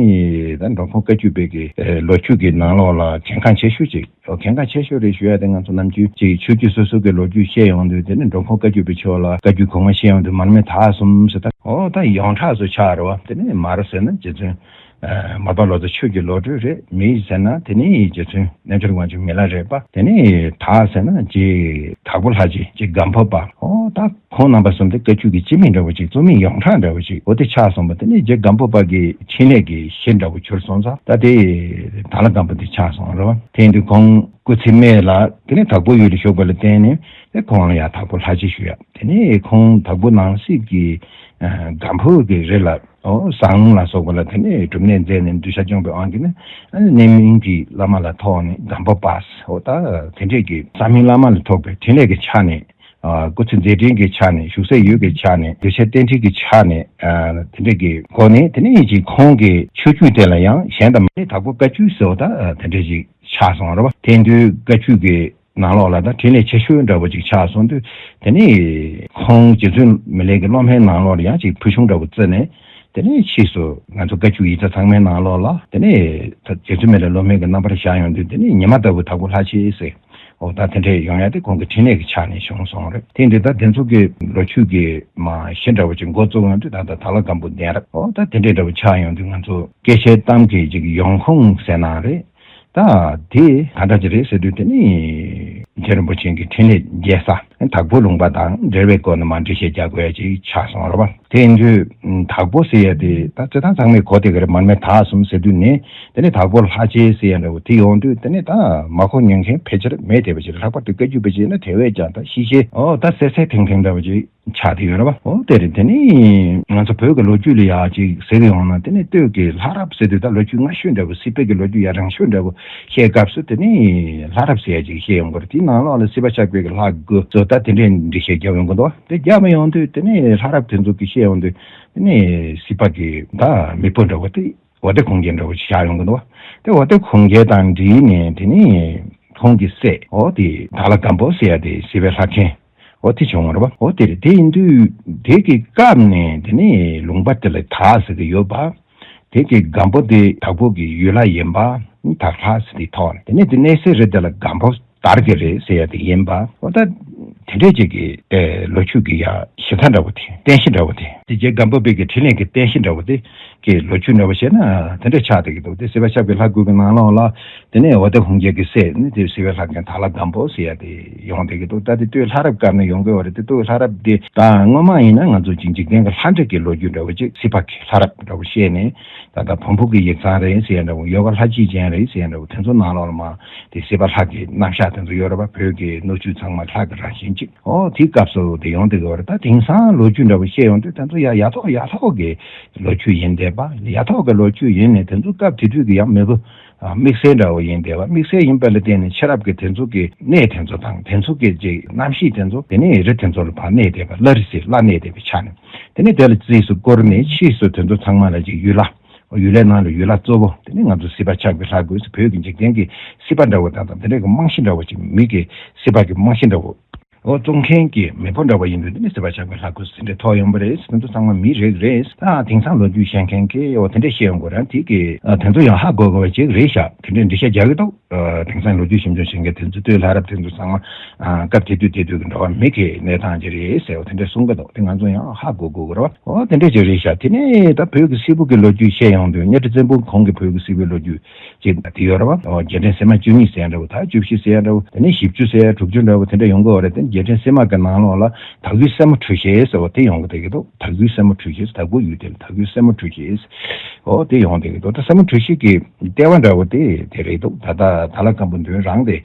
ད་འབྲོང་ཁུང་བཀའ་བརྒྱུད་པའི་གི་ལོ་རྒྱུས་ཀྱི་ནང་ལོགས་ལ་གལ་འགངས་ཆེ་ཤོས་ཅིག་ཨོ་གལ་འགངས་ཆེ་ཤོས་རེད་ཞུ་ཡ་དེ་ང་ཚོ་ནམ་རྒྱུན་གྱི་ཆོས་བརྒྱུད་སོ་སོ་གི་ལོ་རྒྱུས་བཤད་ཡོང་དུས་དེ་ནི་འབྲོང་ཁུང་བཀའ་བརྒྱུད་པའི་ཕྱོགས་ལ་བཀའ་བརྒྱུད་གོང་མ་བཤད་ཡོང་དུས་མར་མེ་དག་གསུམ་ཟེར་ད་ཨོ་ད་ཡོངས་གྲགས་སུ་ཆགས་རེད་བ། དེ་ནི་མར་ཟེར་ན་རྗེ་བཙུན་མར་པ་ལོ་ཙཱ་ཆོས་ཀྱི་བློ་གྲོས་རེད། མེ་ཟེར་ན་དེ་ནི་རྗེ་བཙུན་རྣལ་འབྱོར་དབང་ཕྱུག་མི་ལ་རས་པ། དེ་ནི་དག་ཟེར་ན་རྗེ་དྭགས་པོ་ལྷ་རྗེ་རྗེ་སྒམ་པོ་པ་ཨོ་ད། ཁོང་རྣམ་པ་གསུམ་དེ་བཀའ་བརྒྱུད་ཀྱི་སྤྱི་མིང་འདྲ་བོ་ཅིག་རྩོམ་ཡིག་ཡོངས་གྲགས་འདྲ་བོ་ཅིག་འོ་དེ་ཆགས་སོང་བ། དེ་ནས་རྗེ་སྒམ་པོ་པ་གི་འཕྲིན་ལས་ཀྱི་གཞི་འདྲ་བོ་གྱུར་སོང་ཙང་ད་དེ་དྭགས་ལྷ་སྒམ་པོ་དེ་ཆགས་སོང་རེད་བ། དེ་ཡིན་དུས་ཁོང་སྐུ་ཚེ་སྨད་ལ་དེ་ནས་དྭགས་པོ་ཡུལ་ལ་བཞུགས་པ་ལ་བརྟེན་ནས་དེ་ཁོང་ལ་ཡང་དྭགས་པོ་ལྷ་རྗེ་ཞུ་ཡ། དེ་ནས་ཁོང་དྭགས་པོ་ནང་གསེས་ཀྱི་ཨ་སྒམ་པོ་གི་རི་ལ་ཨོ་ཟངས་ལུང་ལ་སོགས་པ་ལ་དེ་ནས་སྒྲུབ་གནས་མཛད་ནས་གདུལ་བྱ་སྐྱོང་བའི་དབང་གིས་ནི་ཨ་ནི་གནས་མིང་གི་བླ་མ་ལ་ཐོགས་ནས་སྒམ་པོ་པ་ཟེར། ཨོ་ད་དེ་འདྲས་ཀྱི་ས་མིང་བླ་མ་ལ་ཐོགས་པའི་འཕྲིན་ལས་ཀྱི་ཆ་ནས། ཨ་སྐུ་ཚེ་མཛད་འཕྲིན་གྱི་ཆ་ནས་བཞུགས་སའི་ཡུལ་གྱི་ཆ་ནས་གདུལ་བྱ་རྟེན་འབྲེལ་གྱི་ཆ་ནས་ཨ་དེ་འདྲས་ཀྱི་སྒོ་ནས་དེ་ནས་ཅིག་ཁོང་གི་ཆོས་བརྒྱུད་དེ་ལ་ཡང་གཞན་དང་མི་འདྲ་དྭགས་པོ་བཀའ་བརྒྱུད་ཟེར་བ་ད་དེ་འདྲས་ཅིག་ཆགས་སོང་རེད་བ། དེང་དུས་བཀའ་བརྒྱུད་ཀྱི་ནང་ལོགས་ལ་ད་འཕྲིན་ལས་ཆེ་ཤོས་འདྲ་བོ་ཅིག་ཆགས་སོང་དུས་དེ་ནས་ཁོང་རྗེ་བཙུན་མི་ལའི་གི་སློབ་མའི་ནང་ལོགས་ལ་ཡང་ཅིག་ཕུལ་བྱུང་འདྲ་བོ་བརྩིས་ནས་དེ་ནས་ཕྱིས་སུ་ང་ཚོ་བཀའ་བརྒྱུད་ཡིག་ཆ་ཚང་མའི་ནང་ལོགས་ལ་དེ་ནས་ད་རྗེ་བཙུན་མི་ལའི་སློབ་མའི་གི་རྣམ་པར་བཞག་ཡོང་དུས་དེ་ནས་ཉི་མ་ལྟ་བུ་དྭགས་པོ་ལྷ་རྗེ་ཟེར། འོ་ད་དེ་འདྲས་ཡོང་ཡ་དེ་ཁོང་གི་འཕྲིན་ལས་ཀྱི་ཆ་ནས་བྱུང་སོང་རེད། དེ་འདི་ད་དེ་ཚོ་གི་ལོ་རྒྱུས་ཀྱི་མ་གཞི་འདྲ་བོ་ཅིག་འགོ་བཙུགས་ཡོང་དུས་ད་ལྟ་དྭགས་ལྷ་སྒམ་པོ་གདན་རབས་འོ་ད་དེ་འདྲས་འདྲ་བོ་ཆགས་ཡོང་དུས་ང་ཚོ་སྐད་ཆའི་གཏམ་གྱི་ཅིག་ཡོང་ཁུངས་ཟེར་ན་རེད། ད་དེ་ག་འདྲ་ཅིག་རེད་ཟེར་དུས་དེ་ནི་རྗེ་རིན་པོ་ཆེ་གི་འཕྲིན་ལས་རྒྱས་ས་དྭགས་པོ་ལུང་པ་དང་འབྲེལ་བའི་སྐོར་ནས་མ་འགྲེལ་བཤད་རྒྱག་དགོས་ཡ་ཅིག་ཆགས་སོང་རེད་བ། དེ་ཡིན་དུས་དྭགས་པོ་ཟེར་ཡ་དེ་ད་སྤྱིར་བཏང་ཚང་མས་གོ་བསྡད་ཀྱི་རེད། མར་མེ་དྭགས་གསུམ་ཟེར་དུས་ནི་དེ་ནི་དྭགས་པོ་ལྷ་རྗེ་ཟེར་ཡ་འདྲ་བོ་དེ་ཡོང་དུས་དེ་ནི་ད་མ་གོ་མྱོང་མཁན་ཕལ་ཆེར་མེད་བསྡད་པ་ཅིག་རེད། ལྷག་པར་དུ་བཀའ་བརྒྱུད་པ་ཅིག་ཡིན་ན་དེ་བས་ཀྱང་ད་ཤེས་བྱའི་ཨོ་ད་གསལ་གསལ་ཐིང་ཐིང་འདྲ་བོ་ཅིག་ཆགས་བསྡད་ཡོད་རེད་བ། ཨོ་དེ་རེད། དེ་ནི་ང་ཚོ་བོད་ཀྱི་ལོ་རྒྱུས་ལ་ཡག་ཅིག་ཟེར་གི་ཡོང་ན་དེ་ནི་སྟོད་ཀྱི་ལྷ་རབས་ཟེར་དུས་ད་ལོ་རྒྱུས་སྔ་ཤོས་འདྲ་བོ་སྲིད་པའི་གི་ལོ་རྒྱུས་ཡ་རིང་ཤོས་འདྲ་བོ་བཤད་སྐབས་སུ་དེ་ནི་ལྷ་རབས་ཟེར་ཡ་ཅིག་བཤད་ཡོང་གི་རེད། དེའི་ནང་ལོགས་ལ་སྲིད་པ་ཆགས་པའི་གི་ལྷ་དགུ་ཚོ་ད་དེ་འདྲའི་འགྲེལ་བཤད་རྒྱབ་ཡོང་གི་འདུག་དེ་རྒྱབ་ཡོང་དུས་དེ་ནི་ལྷ་རབས་དེ་ཚོ་གི་བཤད་ཡོང་དུས་དེ་ནི་སྲིད་པ་གི་ད་མིག་དཔེ་འདྲ་བོ་དེ་འོ་དེ་ཁུངས་སྐྱེལ་འདྲ་བོ་ཞིག་བཞག་ཡོང་གི་འདུག་དེ་འོ་དེ་ཁུངས་སྐྱེལ་དང་འབྲེལ་ནས་དེ་ནི་ཁོང་གི་སྲས་འོ་དེ་དྭགས་ལྷ་སྒམ་པོ་ཟེར་ཡ་དེ་སྲིད་པའི་ལྷ་ཆེན། འོ་དེ་བྱུང་བ་རེད་བ། འོ་དེ་རེད། དེ་ཡིན་དུས་དེ་གི་སྐབས་ནས་དེ་ནས་ལུང་པ་དེ་ལ་དྭགས་ཟེར་གི་ཡོད་པ། དེ་གི་སྒམ་པོ་དེ་དྭགས་པོ་གི་ཡུལ་ལྷ་ཡིན་པ། དྭགས་ལྷ་ཟེར་དེ་ཐོག་ནས་དེ་ནས་དེ་གནས་སའི་རི་དེ་ལ་སྒམ་པོ་དར་གི་རེད་ཟེར་ཡ་དེ་ཡིན་པ། འོ་ད་དེ་འདྲས་ཅིག་གི་ཨེ་ལོ་རྒྱུས་ཀྱི་ཡ་གཞི་རྩ་འདྲ་བོ་དེ་རྟེན་གཞི་འདྲ་བོ་དེ་དེ་རྗེ་སྒམ་པོ་པའི་གི་འཕྲིན་ལས་ཀྱི་རྟེན་གཞི་འདྲ་བོ་དེ་གི་ལོ་རྒྱུས་འདྲ་བོ་བཤད་ན་དེ་འདྲས་ཆགས་བསྡད་ཀྱི་འདུག་དེ་སྲིད་པ་ཆགས་པའི་ལྷ་དགུ་གི་ནང་ལོགས་ལ། དེ་ནས་འོ་དེ་ཁུངས་སྐྱེལ་གྱི་སྲས་ནི་དེ་སྲིད་པའི་ལྷ་རྒན་དྭགས་ལྷ་སྒམ་པོ་ཟེར་ཡ་དེ་ཡོང་བསྡད་ཀྱི་འདུག་ད་དེ་སྟོད་ལྷ་རབས་སྐབས་ནས་ཡོང་གི་ཡོད་རེད། དེ་སྟོད་ལྷ་རབས་དེ་ད་སྔོན་མ་ཡིན་ན་ང་ཚོ་ཅིག་འཇིག་རྟེན་གྱི་ལྷ་འདྲེ་གི་ལོ་རྒྱུས་འདྲ་བོ་ཅིག་སྲིད་པ་གི་ལྷ་རབས་འདྲ་བོ་བཤད་ནས་ད་ལྟ་བོན་པོ་གི་ཡིག་ཚང་རེད་ཟེར་ཡ་འདྲ་བོ་ཡོ་ག་ལྷ་རྗེ་ཅན་རེད་ཟེར་ཡ་འདྲ་བོ་དེ་ཚོ་ནང་ལོགས་ལ་མ་དེ་སྲིད་པ་ལྷ་གི་རྣམ་གཞག་དེ་ཚོ་ཡོད་རེད་པ། བོད་ཀྱི་སྣོད་བཅུད་ཚང་མ་ལྷ་གི་རང་བཞིན་ཅིག་ཨོ་དེའི་སྐབས་སུ་དེ་ཡོང་བསྡད་ཀྱི་ཡོད་རེད། ད་དེང་སང་ལོ་རྒྱུས་འདྲ་བོ་བཤད་ཡོང་དུས་དེ་ཚོ་ཡ་ཡ་ཐོག་ཡ་ཐོག་གི་ལོ་རྒྱུས་ཡིན་བསྡད་པ། ཡ་ཐོག་གི་ལོ་རྒྱུས་ཡིན་ནས་དེ་ཚོ་སྐབས་དེ་དུས་ཀྱི་ཡང་མི་བུ་ཨ་དམིགས་བསལ་འདྲ་བོ་ཡིན་བསྡད་པ། དམིགས་བསལ་ཡིན་པ་ལ་བརྟེན་ནས་ཕྱི་རབས་ཀྱི་དེ་ཚོ་གི་གནས་དེ་ཚོ་དང་དེ་ཚོ་གི་ཅིག་རྣམ་ཤེས་དེ་ཚོ་དེ་ནས་རི་དེ་ཚོ་ལ་ཕར་གནས་བསྡད་པ། བླ་རི་ཟེར་བླ་གནས་བསྡད་པའི་ཆ་ནས་དེ་ནས་དེ་ལ་རྩིས་སུ་བསྐོར་ནས་ཕྱིས་སུ་དེ་ཚོ་ཚང་མ་ལ་ཅིག་ཡུལ་ལྷ། ཡུལ་ལྷའི་ནང་ལ་ཡུལ་ལྷ་གཙོ་བོ་དེ་ནས་ང་ཚོ་སྲིད་པ་ཆགས་པའི་ལྷ་དགུ་ཟེར་བོད་ཀྱི་འཇིག་རྟེན་གྱི་སྲིད་པ་འདྲ་བོ་དང་དང་དེ་འདྲ་གི་རྨང་གཞི་འདྲ་བོ་ཅིག་མི་གི་སྲིད་པ་གི་རྨང་གཞི་འདྲ་བོ། འོ་བཙུགས་མཁན་གྱི་མེས་པོ་འདྲ་བོ་ཡིན་དུས་དེ་ནི་སྲིད་པ་ཆགས་པའི་ལྷ་སྐུ་ཟེར་འདྲ་ཐོགས་ཡོང་པ་རེད། དེ་ཚོ་ཚང་མ་མིའི་རིགས་རེད། ད་དེང་སང་ལོ་རྒྱུས་བཤད་མཁན་གྱིས་འོ་དེ་འདྲ་བཤད་ཡོང་དགོས་རེད། དེ་གི་ཨ་དེ་ཚོ་ཡང་ཧ་གོ་དགོས་པ་ཅིག་རེད་ཤག་དེ་འདྲའི་འགྲེལ་བཤད་རྒྱག་གི་འདུག་ཨ་དེང་སང་ལོ་རྒྱུས་ཞིབ་འཇུག་བྱེད་མཁན་དེ་ཚོ་སྟོད་ལྷ་རབས་དེ་ཚོ་ཚང་མ་ཨ་སྐབས་དེ་དུས་དེ་དུས་ཀྱི་འགྲོ་བ་མི་གི་གནས་སྟངས་ཅིག་རེད་ཟེར་བ་དེ་འདྲ་གསུང་གི་འདུག་དེ་ང་ཚོ་ཡང་ཧ་གོ་དགོས་ཀྱི་རེད་བ། འོ་དེ་འདྲ་ཅིག་རེད་ཤག་དེ་ནས་ད་བོད་ཀྱི་སིལ་བུ་གི་ལོ་རྒྱུས་བཤད་ཡོང་དུས་གཉའ་ཁྲི་བཙན་པོ་གོང་གི་བོད་ཀྱི་སིལ་བུའི་ལོ་རྒྱུས། ཅིག་དེ་ཡོད་རེད་བ། ཨོ་རྒྱལ་ཕྲན་སིལ་མ་བཅུ་གཉིས་ཟེར་ཡ་འདྲ་བོ། ད་བཅུ་བཞི་ཟེར་ཡ་འདྲ་བོ། དེ་ནས་བཞི་བཅུ་ཟེར་ཡ། དྲུག་ཅུ་འདྲ་བོ་དེ་འདྲ་ཡོང་གི་ཡོད་རེད། དེ་རྒྱལ་ཕྲན་སིལ་མ་གི་ནང་ལོགས་ལ་དྭགས་ཡུལ་སྲས་མོ་གྲུ་བཞི་ཟེར་བ་དེ་ཡོང་གི་བསྡད་ཀྱི་འདུག་དྭགས་ཡུལ་སྲས་མོ་གྲུ་བཞི། དྭགས་པོ་ཡུལ་དེ་ལ་དྭགས་ཡུལ་སྲས་མོ་གྲུ་བཞི། ཨོ་དེ་ཡོང་བསྡད་ཀྱི་འདུག་ད་སྲས་མོ་གྲུ་བཞི་གི་ལྟེ་བ་འདྲ་བོ་དེ་དེ་རེད་འདུག་ད་ལྟ་དྭགས་ལྷ་སྒམ་པོ་མདུན་རང་དེ་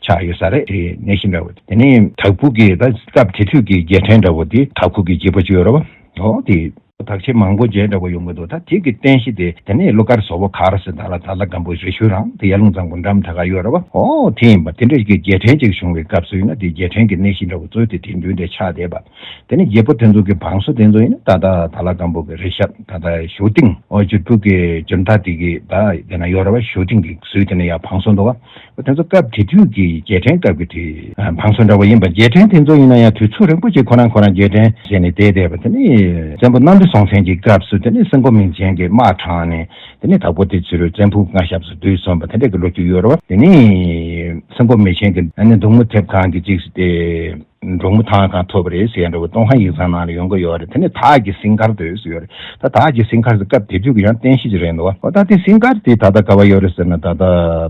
ཆགས་ཡོད་ས་རེད། དེ་གནས་གཞི་འདྲ་བོ་དེ། དེ་ནས་དྭགས་པོ་གི་ད་སྐབས་དེ་དུས་ཀྱི་རྒྱལ་ཕྲན་འདྲ་བོ་དེ་དྭགས་པོ་གི་རྒྱལ་པོ་ཅིག་ཡོད་རེད་བ། ཨོ་དེ། དག་ཆ་མང་པོ་མཇལ་འདྲ་བོ་ཡོང་གི་འདུག་ད་དེ་གི་རྟེན་གཞི་དེ་དེ་ནས་ཀླུ་མཁར་བཟོ་བོ་མཁར་ཟེར་ད་ལ་ད་ལ་སྒམ་པོ་རི་ཤུལ་རང་དེ་ཡར་ཀླུང་གཙང་པོ་འགྲམ་ད་ག་ཡོད་རེད་བ། ཨོ་དེ་ཡིན་པ་དེ་འདྲ་གི་རྒྱལ་ཕྲན་ཅིག་བྱུང་བའི་སྐབས་སུ་ཡིན་ན་དེ་རྒྱལ་ཕྲན་གྱི་གནས་གཞི་འདྲ་བོ་གཙོས་དེ་དེ་མདུན་དེ་ཆགས་བསྡད་པ། དེ་ནས་རྒྱལ་པོ་དེ་ཚོ་གི་བང་སོ་དེ་ཚོ་ཡིན་ན་ད་ལྟ་ད་ལ་སྒམ་པོ་གི་རི་ཤར་ད་ལྟ་ཞོ་ཏིང་ཨོ་ཇུར་ཕུ་གི་ཇུར་མདའ་དེ་གི་ད་དེ་ན་ཡོད་རེད་བ། ཞོ་ཏིང་གི་ཟུར་དེ་ན་ཡ་བང་སོ་འདུག་བ། དེ་ཚོ་སྐབས་དེ་དུས་ཀྱི་རྒྱལ་ཕྲན་སྐབས་ཀྱི་དེ་བང་སོ་འདྲ་བོ་ཡིན་པ། རྒྱལ་ཕྲན་དེ་ཚོ་ཡིན་ན་ཡང་དུས་ཚོད་རིང་པོ་ཅིག་ཁོ་རང་ཁོ་རང་རྒྱལ་ཕྲན་བྱས་ནས་བསྡད་བསྡད་པ། དེ་ནས་བཙན་པོ་གནམ་རི་སྲོང་བཙན་གྱི་སྐབས་སུ་དེ་ནས་སེང་གོ་མིང་ཅན་གྱི་དམག་དྲངས་ནས་དེ་ནས་དྭགས་པོ་དེ་ཚུར་བཙན་ཕུག་མངའ་ཞབས་སུ་བསྡུས་སོང་བ། དེ་འདྲ་གི་ལོ་རྒྱུས་ཡོད་རེད་བ། དེ་ནས་སེང་གོ་མིང་ཅན་གྱི་ཨ་ནི་མདུང་མོ་ཐེབས་གང་གི་ཅིག་སུ་དེ། འབྲོང་མི་ཐང་གང་ཐོབ་པ་རེད་ཟེར་ཡ་འདྲ་བོ་ཏུན་ཧོང་ཡིག་ཚང་ནང་ལ་ཡོང་གི་ཡོད་རེད། དེ་ནས་དྭགས་ཀྱི་སིང་དཀར་དེ་ཟེར་ཡོད་རེད། ད་དྭགས་ཀྱི་སིང་དཀར་དེ་སྐབས་དེ་དུས་ཀྱི་ཡང་བསྟན་བཤིག་ཅིག་རེད་འདུག་བ། འོ་ད་དེ་སིང་དཀར་དེ་ད་ལྟ་ག་བ་ཡོད་རེད་ཟེར་ན། ད་ལྟ་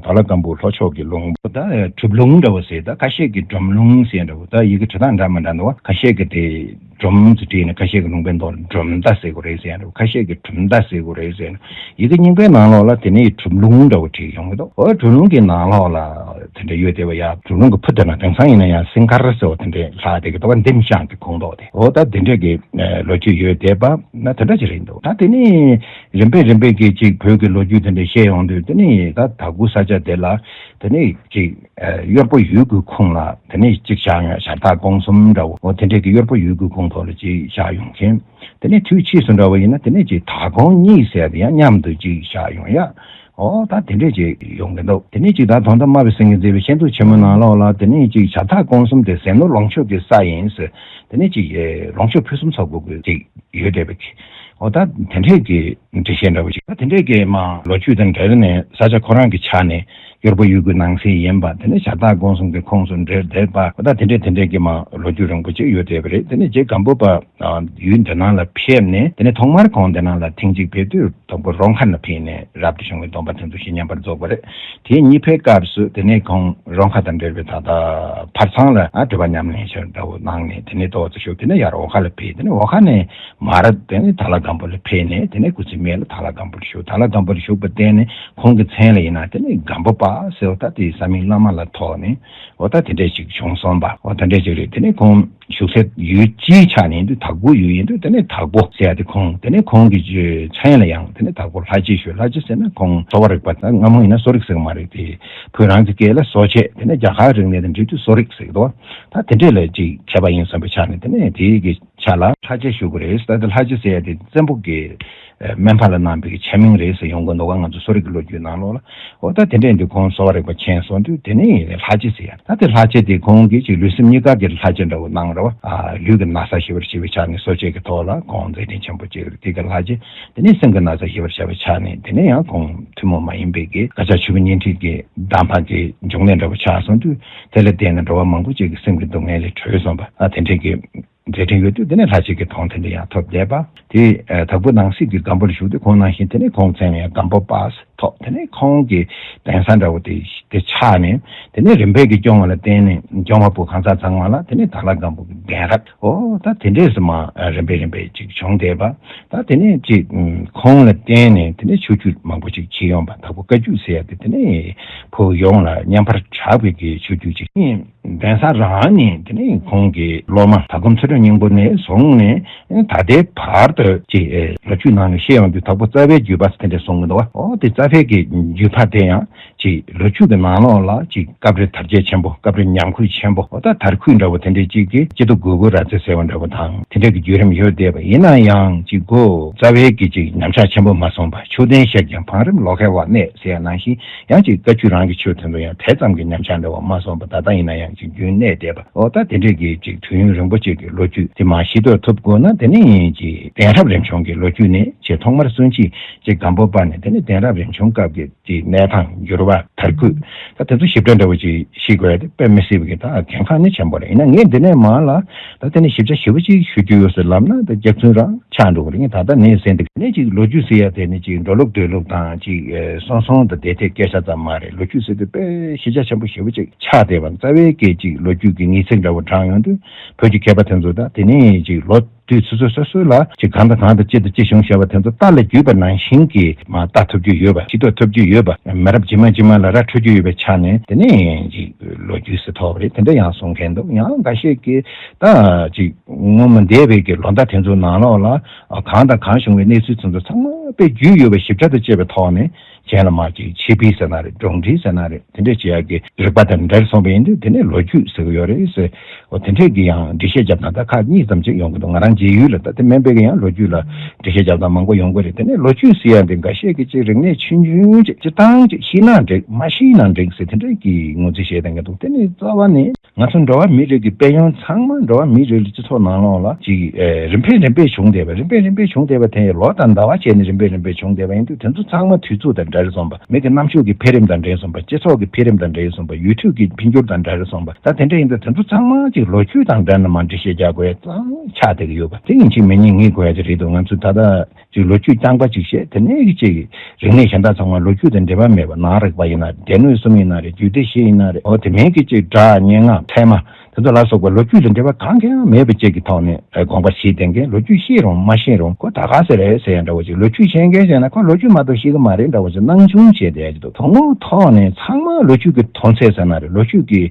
དྭགས་ལྷ་སྒམ་པོ་ལྷོ་ཕྱོགས་ཀྱི་ལུང་ད་གྲུབ་ལུང་འདྲ་བོ་ཟེར། ད་ཁ་ཤས་ཀྱིས་འབྲོམ་ལུང་ཟེར་འདྲ་བོ། ད་ཡི་གེ་འབྲི་སྟངས་འདྲ་མི་འདྲ་འདུག་བ། ཁ་ཤས་ཀྱིས་དེ་འབྲོམ་ཟེར་བྲིས་ནས་ཁ་ཤས་ཀྱིས་ལུང་པའི་མདོ་ལ་འབྲོམ་མདའ་ཟེར་དགོས་རེད་ཟེར་ཡ་འདྲ་བོ། ཁ་ཤས་ཀྱིས་གྲུབ་མདའ་ཟེར་དགོས་རེད་ཟེར་ཡ་འདྲ་བོ། ཡི་གེ་རྙིང་པའི་ནང་ལོགས་ལ་དེ་ནས་གྲུབ་ལུང་འདྲ་བོ་བྲིས་ཡོང་གི་འདུག་འོ་གྲུབ་ལུང་གི་ནང་ལོགས་ལ་དེ་འདྲ་ཡོད་བསྡད་པ་ཡ། གྲུབ་ལུང་གི་ཕུ་དེ་ན་དེང་སང་ཡིན་ན་ཡང་སིང་དཀར་ཟེར་བ་དེ་འདྲས་ལྷག་བསྡད་ཀྱི་འདུག་བ། འདེམས་ཤང་གི་ཁོངས་གཏོགས་དེ། འོ་ད་དེ་འདྲས་ཀྱི་ལོ་རྒྱུས་ཡོད་བསྡད་པ་ན་དེ་འདྲ་ཅིག་རེད་འདུག་ད་དེ་ནས་རིམ་པས་རིམ་པས་ཀྱི་ཅིག་བོད་ཀྱི་ལོ་རྒྱུས་དེ་འདྲས་བཤད་ཡོང་དུས། དེ་ནས་ད་དྭགས་པོ་ས་ཆ་དེ་ལ་དེ་ནས་ཅིག་གཡོར་པོ་ཡུལ་གྱི་ཁོངས་ལ་དེ་ནས་གཅིག་བཞག་ཡོང་། ཞྭ་སྟག་ཀོང་གསུམ་འདྲ་བོ། འོ་དེ་འདྲས་ཀྱི་གཡོར་པོ་ཡུལ་གྱི་ཁོངས་ཐོག་ལ་གཅིག་བཞག་ཡོང་མཁན། དེ་ནས་དུས་ཕྱིས་སུ་འདྲ་བོ་ཡིན་ན་དེ་ནས་ཅིག་དྭགས་ཀོང་གཉིས་ཟེར་ཡ་དེ་ཡང་མཉམ་དུ་ཅིག་བཞག་ཡོང་ཡ། འོ་ད་དེ་འདྲས་ཅིག་ཡོང་གི་འདུག་དེ་ནས་ཅིག་ད་དོན་དུ་སྨྲ་བའི་སེང་གེས་མཛད་པའི་ཤན་ཐུག་ཆེན་མོའི་ནང་ལོགས་ལ་དེ་ནས་ཅིག་ཞྭ་སྟག་ཀོང་གསུམ་དེ་ཟས་ནོར་ལོངས་སྤྱོད་ཀྱི་ས་ཡིན་ཟེར། དེ་ནས་ཅིག་ལོངས་སྤྱོད་ཕུན་སུམ་ཚོགས་དགོས་ཀྱི་ཅིག་ཡོད་བསྡད་པའི། འོ་ད་དེ་འདྲས་ཀྱི་འགྲེལ་བཤད་འདྲ་བོ་ཅིག་ད་དེ་འདྲས་ཀྱི་མ་ལོ་རྒྱུས་དང་འབྲེལ་ནས་ས་ཆ་ཁོ་རང་གི་ཆ་ནས་གཡོར་པོ་ཡུལ་གྱི་ནང་གསེས་ཡིན་པ། དེ་ནས་ཞྭ་སྟག་ཀོང་གསུམ་གྱི་ཁོངས་སུ་འདྲེས་བསྡད་པ། འོ་ད་དེ་འདྲས་དེ་འདྲས་ཀྱི་མ་ལོ་རྒྱུས་རིང་པོ་ཅིག་ཡོད་བསྡད་པ་རེད། དེ་ནས་རྗེ་སྒམ་པོ་པ་ཡུལ་འདི་ནང་ལ་ཕེབས་ནས། དེ་ནས་ཐོག་མར་ཁོང་འདི་ནང་ལ་ཐེངས་གཅིག་ཕེབས་དུས་དང་པོ་རོང་ཁ་ནས་ཕེབས་ནས་རབ་ཏུ་བྱུང་བའི་སྡོམ་པ་དེ་ཚོ་ཞིག་མཉམ་པར་རྫོགས་པ་རེད། དེ་གཉིས་པའི་སྐབས་སུ་དེ་ནས་ཁོང་རོང་ཁ་དང་འབྲེལ་བའི་ད་ལྟ་ཕར་ཚང་ལ་ཨ་སྒྲུབ་པ་ཉམས་ལེན་བྱས་འདྲ་བོ་གནང་ནས། དེ་ནས་ཏོག་ཙམ་བཞུགས། དེ་ནས་ཡར་འོག་ཁ་ལ་ཕེབས། དེ་ནས་འོག་ཁ་ནས་མར་དེ་ནས་དྭགས་ལྷ་སྒམ་པོ་ལ་ཕེབས་ནས། དེ་ནས་སྐུ་ཚེ་སྨད་ལ་དྭགས་ལྷ་སྒམ་པོ་ལ་བཞུགས། དྭགས་ལྷ་སྒམ་པོ་ལ་བཞུགས་པར་བརྟེན་ནས་ཁོང་གི་མཚན་ལ་ཡིན་ན་དེ་ནས་སྒམ་པོ་པ་ཟེར་བ་ད་དེ་ས་མིང་བླ་མ་ལ་ཐོགས་ནས། འོ་ད་དེ་འདྲས་ཅིག་བྱུང་སོང་བ། འོ་དེ་འདྲས་ཅིག་རེད། དེ་ནས་ཁོང་བཞུགས་སའི་ཡུལ་སྤྱིའི་ཆ་ནས་ཡིན་དུས་དྭགས་པོ་ཡུལ་ཡིན་དུས། དེ་ནས་དྭགས་པོ་ཟེར་ཡ་དེ་ཁོང་། དེ་ནས་ཁོང་གི་མཚན་ལ་ཡང་དེ་ནས་དྭགས་པོ་ལྷ་རྗེ་ཞུ། ལྷ་རྗེ་ཟེར་ན་ཁོང་གསོ་བ་རིག་པ། ད་སྔ་མོ་ཡིན་ན་གསོ་རིག་ཟེར་གི་མ་རེད་དེ། བོད་རང་གི་སྐད་ལ་གསོ་དཔྱད། དེ་ནས་རྒྱ་གར་རིག་གནས་དང་འབྲེལ་དུས་གསོ་རིག་ཟེར་གི་འདུག་ད་དེ་འདྲས་ལ་ཅིག་མཁས་པ་ཡིན་བསམ་པའི་ཆ་ནས་དེ་ནས་དེའི་གི་ཆ་ལ་ལྷ་རྗེ་ཞུ་གི་རེད། ད་དེ་ལྷ་རྗེ་ཟེར་ཡ་དེ་བཙན་པོ་གི་སྨན་པ་ལ་གནང་བའི་ཆ་མིང་རེད་ཟེར་ཡོང་གི་འདུག་ག་ང་ཚོ་གསོ་རིག་གི་ལོ་རྒྱུས་ནང་ལོགས་ལ། འོ་ད་དེ་འདྲས་འདི་ཁོང་གསོ་བ་རིག་པ་མཁྱེན་སོང་དུས་དེ་ནས་ལྷ་རྗེ་ཟེར་ཡ། ད་དེ་ལྷ་རྗེ་དེ་ཁོང་གིས་ཅིག་ལུས་སེམས་གཉིས་ཀ་གི་ལྷ་རྗེ་འདྲ་བོ་གནང་ར་བ། ཨ་ལུས་ཀྱི་ན་ཚ་ཞི་བར་བྱེད་པའི་ཆ་ནས་གསོ་དཔྱད་ཀྱི་ཐོག་ལ་ཁོང་མཛད་འཕྲིན་ཆེན་པོ་ཅིག་རེད། དེ་ག་ལྷ་རྗེ། དེ་ནས་སེམས་ཀྱི་ན་ཚ་ཞི་བར་བྱ་བའི་ཆ་ནས་དེ་ནས་ཡང་ཁོང་ཐུན་མོང་མ་ཡིན་པའི་གི་བཀའ་ཕྱག་ཆུ་བོ་བརྙན་འཕྲིན་གྱི་གདམས་པ་གི་འབྱུང་གནས་འདྲ་བོ་ཆགས་སོང་དུས། དེ་ལ་བརྟེན་ནས་འགྲོ་བ་མང་པོ་ཅིག་གི་སེམས་ཀྱི་སྡུག་བསྔལ་ལས་གྲོལ་སོང་བ། ཨ་དེ་འདྲས་ཀྱི་མཛད་འཕྲིན་ཡོད་དུས་དེ་ནས་ལྷ་རྗེ་གི་དོན་དེ་འདྲ་ཡང་ཐོབ་བསྡད་པ། དེ་ཨ་དྭགས་པོ་ནང་གསེས་ཀྱི་སྒམ་པོ་ལ་བཞུགས་དུས་ཁོང་ནང་བཞིན་དེ་ནས་ཁོང་མཚན་ལ་ཡང་སྒམ་པོ་པ་ཐོགས། དེ་ནས་ཁོང་གི་གདན་ས་འདྲ་བོ་དེ་དེ་ཆགས་ནས། དེ་ནས་རིམ་པས་ཀྱི་སྐྱོང་བ་ལ་བརྟེན་ནས་སྐྱོང་བ་པོ་གང་ཟག་ཚང་མ་ལ་དེ་ནས་དྭགས་ལྷ་སྒམ་པོ་གི་གདན་རབས། འོ་ད་དེ་འདྲས་སུ་མ་རིམ་པས་རིམ་པས་ཅིག་བྱུང་བསྡད་པ། ད་དེ་ནས་ཅིག་ཁོང་ལ་བརྟེན་ནས་དེ་ནས་ཆོས་བརྒྱུད་མང་པོ་ཅིག་མཆེད་ཡོང་བ། དྭགས་པོ་བཀའ་བརྒྱུད་ཟེར་ཡ་དེ་དེ་ནས་བོད་ཡོངས་ལ་མཉམ་པར་གྲགས་པའི་གི་ཆོས་བརྒྱུད་ཅིག་ཡིན། གདན་ས་རང་ནས་དེ་ནས་ཁོང་གི་སློབ་མ་དྭགས་པོ་མཚོ་སྒྲོན་སྙིང་པོ་ནས་བཟུང་ནས་ད་ལྟའི་བར་དུ་ཅིག་ལོ་རྒྱུས་ནང་ནས་བཤད་ཡོང་དུས་དྭགས་པོ་རྩ་བའི་བརྒྱུད་པ་དེ་འདྲ་གསུང་གི་འདུག་བ། འོ་དེ་རྩ་བའི་གི་བརྒྱུད་པ་དེ་ཡང་ཅིག་ལོ་རྒྱུས་ཀྱི་ནང་ལོགས་ལ་ཅིག་སྐབས་རེ་དར་རྒྱས་ཆེན་པོ། སྐབས་རེ་ཉམས་རྒུད་ཆེན་པོ། འོ་ད་དར་རྒུད་འདྲ་བོ་དེ་འདྲའི་ཅིག་གི་སྐྱིད་སྡུག་དགོས་དགོས་ར་ཙེ་ཟེར་བ་འདྲ་བོ་དང་དེ་འདྲའི་གི་བརྒྱུད་རིམ་ཡོད་བསྡད་པ་ཡིན་ན་ཡང་། ཅིག་གོ་རྩ་བའི་གི་ཅིག་ཉམས་ཆག་ཆེན་པོ་མ་སོང་བ། ཆོས་ལྡན་ཞིག་ཀྱང་བང་རིམ་ལོག་ཁའི་འོག་གནས་ཟེར་ཡ་ནང་བཞིན། ཡང་ཅིག་བཀའ་བརྒྱུད་རང་གི་ཆོས་དེ་ཚོ་ཡང་དེ་ཙམ་གྱི་ཉམས་ཆག་འདྲ་བ་མ་སོང་བ། ད་ལྟ་ཡིན་ན་ཡང་ཅིག་རྒྱུན་གནས་བསྡད་པ། འོ་ད་དེ་འདྲས་ཀྱི་ཅིག་དུས་ཡུན་རིང་པོ་ཅིག་གི་ལོ་རྒྱུས་དེ་མར་ཤེས་རྟོགས་ཐུབ་དགོས་ན། དེ་ནས་ཅིག་གདན་རབས་རིམ་བྱོན་གྱི་ལོ་རྒྱུས་ནས་ཅིག་ཐོག་མར་སུན་ཅི་ཅིག་སྒམ་པོ་པ་ནས་དེ་ནས་གདན་རབས་རིམ་བྱོན་སྐབས་ཀྱི་ཅིག་གནས་སྟངས་འགྱུར་བ་དར་རྒུད། ད་དེ་ཚོ་ཞིབ་ཕྲ་འདྲ་བོ་ཅིག་ཤེས་དགོས་ཡ་དེ་དཔེ་མི་སྲིད་པ་གི་ད་གལ་འགངས་ནི་ཆེན་པོ་རེད། ཡིན་ན་ངས་འདི་ནས་མར་ལ་ད་དེ་ནས་ཞིབ་ཆ་ཞིབ་པོ་ཅིག་ཞུ་རྒྱུ་ཡོད་ཟེར་ལབ་ན་ད་རྒྱབ་མཚུངས་རང་ཆགས་འགྲོ་གི་རེད། ངས་ད་ལྟ་ནས་ཟེར་འདུག་ནས་ཅིག་ལོ་རྒྱུས་ཟེར་ཡ་དེ་ནི་ཅིག་འགྲོ་ལུགས་སྡོད་ལུགས་དང་ཅིག་ཨེ་སོང་སོང་དང་དེ་ཐད་སྐད་ཆ་ཙམ་མ་རེད། ལོ་རྒྱུས་ཟེར་དུས་དཔེ་ཤེས་བྱ་ཆེན་པོ་ཞེ་པོ་ཅིག་ཆགས་བསྡད་པ། རྩ་བའི་སྐད་ཅིག་ལོ་རྒྱུས་ཀྱི་ངེས་ཚིག་འདྲ་བོ་དྲངས་ཡོང་དུས། བོད་ཀྱི་མཁས་པ་དེ་ཚོ་ད་དེ་ནས་ཅིག་ལོ་དུས་སོ་སོ་སོ་སོ་ལ་ཅིག་གང་དང་གང་དང་ཅི་དང་ཅི་བྱུང་བྱ་བ་དེ་ཚོ་རྟ་ལ་བརྒྱུས་པ་ནང་བཞིན་གྱི་མ་ལྟ་ཐུབ་རྒྱུ་ཡོད་པ། ཤེས་རྟོགས་ཐུབ་རྒྱུ་ཡོད་པ། མི་རབས་རྗེས་མ་རྗེས་མ་ལ་ར་འཕྲོད་རྒྱུ་ཡོད་པའི་ཆ་ནས་དེ་ནས་ཅིག་ལོ་རྒྱུས་སུ་ཐོགས་པ་རེད། དེ་འདྲ་ཡང་གསུང་མཁན་འདུག་ཡང་འགའ་ཤས་ཀྱིས་ད་ཅིག་སྔོན་མ་འདས་པའི་གི་ལོ་ཟླ་དེ་ཚོའི་ནང་ལོགས་ལ་གང་དང་གང་བྱུང་བའི་གནས་ཚུལ་དེ་ཚོ་ཚང་མ་དཔེ་རྒྱུས་ཡོད་པའི་ཞིབ་ཕྲ་དང་བཅས་པའི་ཐོག་ནས། གཞན་ལ་མར་ཅིག་ཆེད་ཕུལ་ཟེར་ན་རེད། སྒྲུང་འབྲི་ཟེར་ན་རེད། དེ་འདྲས་བྱེད་ཡག་གི་རིག་པ་དང་འབྲེལ་སོང་བ་ཡིན་དུས་དེ་ནས་ལོ་རྒྱུས་ཟེར་གི་ཡོད་རེད་ཟེར། འོ་དེ་འདྲས་ཀྱི་ཡང་འགྲེལ་བཤད་རྒྱབ་སྟངས་ད་ཁག་གཉིས་ཙམ་ཅིག་ཡོང་གི་འདུག་ང་རང་མཇལ་ཡུལ་ལ་ད་དེ་མིན་པའི་གི་ཡང་ལོ་རྒྱུས་ལ་འགྲེལ་བཤད་རྒྱབ་སྟངས་མང་པོ་ཡོང་གི་རེད། དེ་ནས་ལོ་རྒྱུས་ཟེར་ཡག་འདི་འགའ་ཤས་ཀྱིས་ཅིག་རིག་གནས་ཆུང་ཆུང་ཅིག་སྤྱིར་བཏང་ཅིག་ཤེས་ན་འགྲིག་མ་ཤེས་ན་འགྲིག་ཟེར་དེ་འདྲས་ཀྱི་ངོས་འཛིན་བྱེད་བསྡད་མཁན་འདུག་དེ་ནས་རྩ་བ་ནས། ང་ཚོ་འགྲོ་བ་མིའི་རིགས་ཀྱི་དཔལ་ཡོན་ཚང་མ་འགྲོ་བ་མིའི་རིགས་ཀྱི་སྤྱི་ཚོགས་ནང་ལོགས་ལ་ཅིག་ཨེ་རིམ་པས་རིམ་པས་བྱུང་བསྡད་པ། རིམ་པས་རིམ་པས་བྱུང་བསྡད་པ་དེ་ལོ་དང་ཟླ་བ་བྱས་ནས་རིམ་ དཔེ་རིམ་པས་བྱུང་བསྡད་པ་ཡིན་དུས། དེ་ཚོ་ཚང་མ་དུས་ཚོད་དང་འབྲེལ་སོང་བ། མི་གི་རྣམ་དཔྱོད་ཀྱི་འཕེལ་རིམ་དང་འབྲེལ་སོང་བ། སྤྱི་ཚོགས་ཀྱི་འཕེལ་རིམ་དང་འབྲེལ་སོང་བ། ཡུལ་དུས་ཀྱི་འཕེལ་འགྱུར་དང་འབྲེལ་སོང་བ། ད་དེ་འདྲ་ཡིན་དུས་དེ་ཚོ་ཚང་མ་ཅིག་ལོ་རྒྱུས་དང་འབྲེལ་ནས་མར་འགྲེལ་བཤད་རྒྱག་དགོས་ཡ་ཙང་ཆགས་བསྡད་ཀྱི་ཡོད་པ་དེ་ཡིན་གཅིག་མིན་གཉིས་ངེས་དགོས་ཡ་ཅིག་རེད་འདུག་ང་ཚོས་ད་ལྟ་ཅིག་ལོ་རྒྱུས་རྐྱང་པ་ཅིག་བཤད། དེ་ནས་ཅིག་རིག་གནས་གཞན་དག་ཚང་མ་ལོ་རྒྱུས་དང་འབྲེལ་བ་མེད་པ། ནང་རིག་པ་ཡིན་ན་རེད། སྡེ་སྣོད་གསུམ་ཡིན་ན་རེད། རྒྱུད་སྡེ་བཞི་ཡིན་ན་རེད། འོ་དེ་མིན་གྱི་ཅིག་སྒྲ་སྙན་ངག་ཚད་མ་དེ་ཚོ་ལ་སོགས་པ་ལོ་རྒྱུས་དང་འབྲེལ་བ་གང་གང་ཡང་མེད་པ་ཅིག་གི་ཐོག་ནས་དགོངས་པ་བཞེས་བསྡད་མཁན། ལོ་རྒྱུས་ཤེས་རུང་མ་ཤེས་རུང་ཁོ་ད་ག་ཟེ་རེད་ཟེར་ཡ་འདྲ་བོ་ཅིག་ལོ་རྒྱུས་ཤེས་མཁན་ཟེར་ན་ཁོ་ལོ་རྒྱུས་མ་གཏོགས་ཤེས་ཀྱི་མ་རེད་འདྲ་བོ་ཅིག་སྣང་ཆུང་བྱས་བསྡད་ཀྱི་འདུག་དོན་དངོས་ཐོག་ནས་ཚང་མ་ལོ་རྒྱུས་ཀྱི་མཐོང་ཚད་ཟེར་ན་རེད། ལོ་རྒྱུས་ཀྱི་